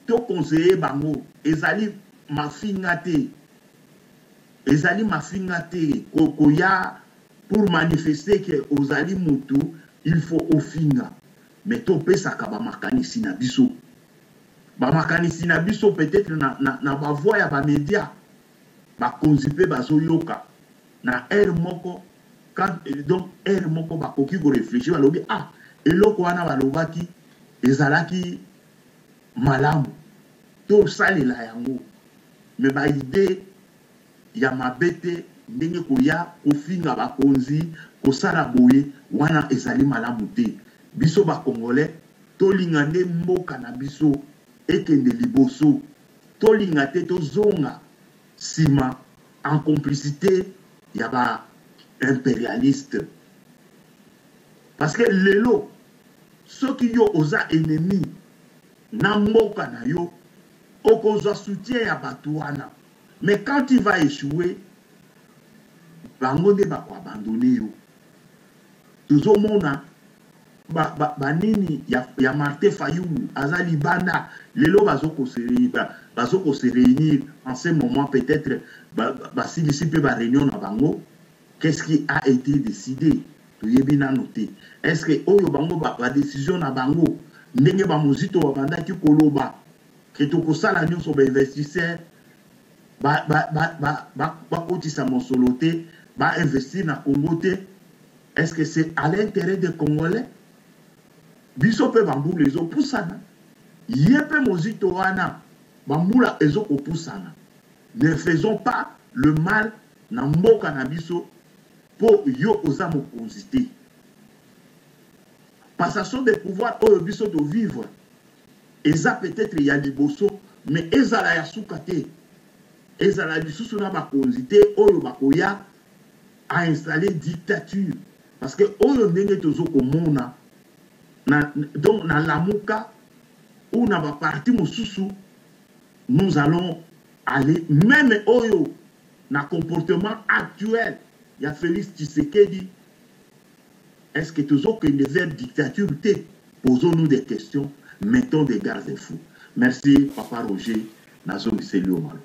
to conseiller bango ezali mafinga te Ezali mafinga te koya pour manifester que ozali mutu il faut ofinga mais to pesaka ba makanisi na biso ba makanisi na biso peut etre na, na, na ba voix ya ba media bakonzi pe bazoyoka na heure moko quand, donc heure moko bakoki ko reflechir balobi ah eloko wana balobaki ezalaki malamu tosalela yango mais ba idee ya mabe te ndenge koya kofinga bakonzi kosala boye wana ezali malamu te biso ba congolais tolinga nde mboka na biso ekende liboso tolinga te tozonga sima en complicite ya ba imperialiste parce que lelo soki yo oza ennemi na mboka na yo okozwa soutien ya batu wana mais quand tu vas echouer bango nde bako abandonner yo tozomona ba, ba, ba nini ya, ya Martin Fayulu aza libanda lelo bazoko se bazoko se réunir en ce moment peut-être basilisi ba, ba mpe ba réunion na bango qu'est-ce qui a été décidé toyebi nano te est-ce que oyo bango ba, ba décision na bango ndenge ba mozito babandaki koloba que tokosala nionso ba investisseurs ba ba ba ba ba bakotisa mosolo te ba investir na Congo te est-ce que c'est à l'intérêt des Congolais biso pe ba mbula ezopusana ye pe mozito wana ba mbula ezokopusana ne faisons pas le mal na mboka na biso po yo oza mokonzi te passation de pouvoir oyo biso to vivre Eza peut etre ya liboso mais ezala ya suka te. Ezala lisusu na bakonzi te oyo bakoya a installer dictature parce que oyo ndenge tozo komona na donc na lamuka ou na ba parti mosusu nous allons aller meme oyo na comportement actuel ya Felix Tshisekedi Est ce que tozo kende vers dictature te? Posons nous des questions, mettons des gardes fous. Merci papa Roger, nazongiseli yo maloba.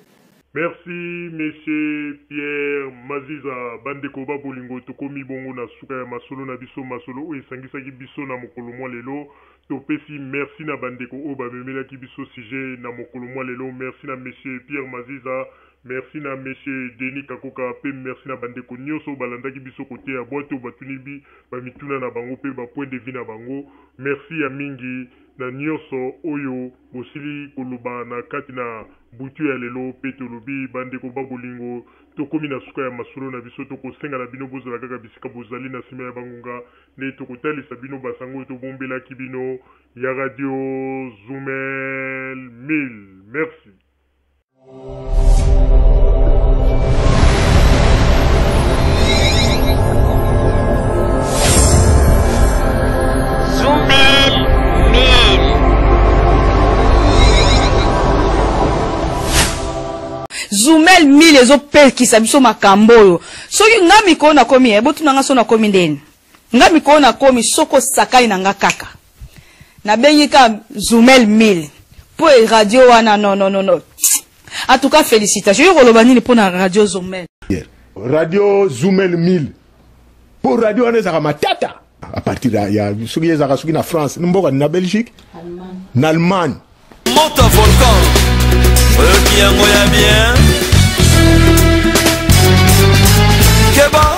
Merci monsieur Pierre Maziza ba ndeko ba bolingo tokomi bongo na suka ya masolo na biso masolo oyo esangisaki biso na mokolo mwa lelo topesi merci na ba ndeko oyo bamemelaki biso sujet na mokolo mwa lelo merci na monsieur Pierre Maziza Merci na monsieur Denis Kakoka pe merci na ba ndeko nioso oyo balandaki biso cote ya bwato batuni bi ba mituna na bango pe ba point de vue na bango. Merci ya mingi na nioso oyo bosili koloba na kati na butu ya lelo pe tolobi ba ndeko ba bolingo tokomi na suka ya masolo na biso tokosenga na bino bozala kaka bisika bozali na sima ya ba ngonga nde tokotalisa bino ba sango oyo tobombelaki bino ya radio Zumel 1000. Merci. Zumel 1000 ezopekisa biso makambo oyo soki nga mikolo nakomi eh, botuna nga so nakomi ndeni. Nga mikolo nakomi soki osakani na nga kaka nabengi ka Zumel 1000 po e radio wana non non non non en tout cas félicitations yo koloba nini pona radio Zumel? Radio Zumel 1000 po radio wana ezalaka matata à partir ya, ya soki ezalaka soki na France mboka na Belgique na Allemagne. Moto volcan oyoki yango ya bien keba.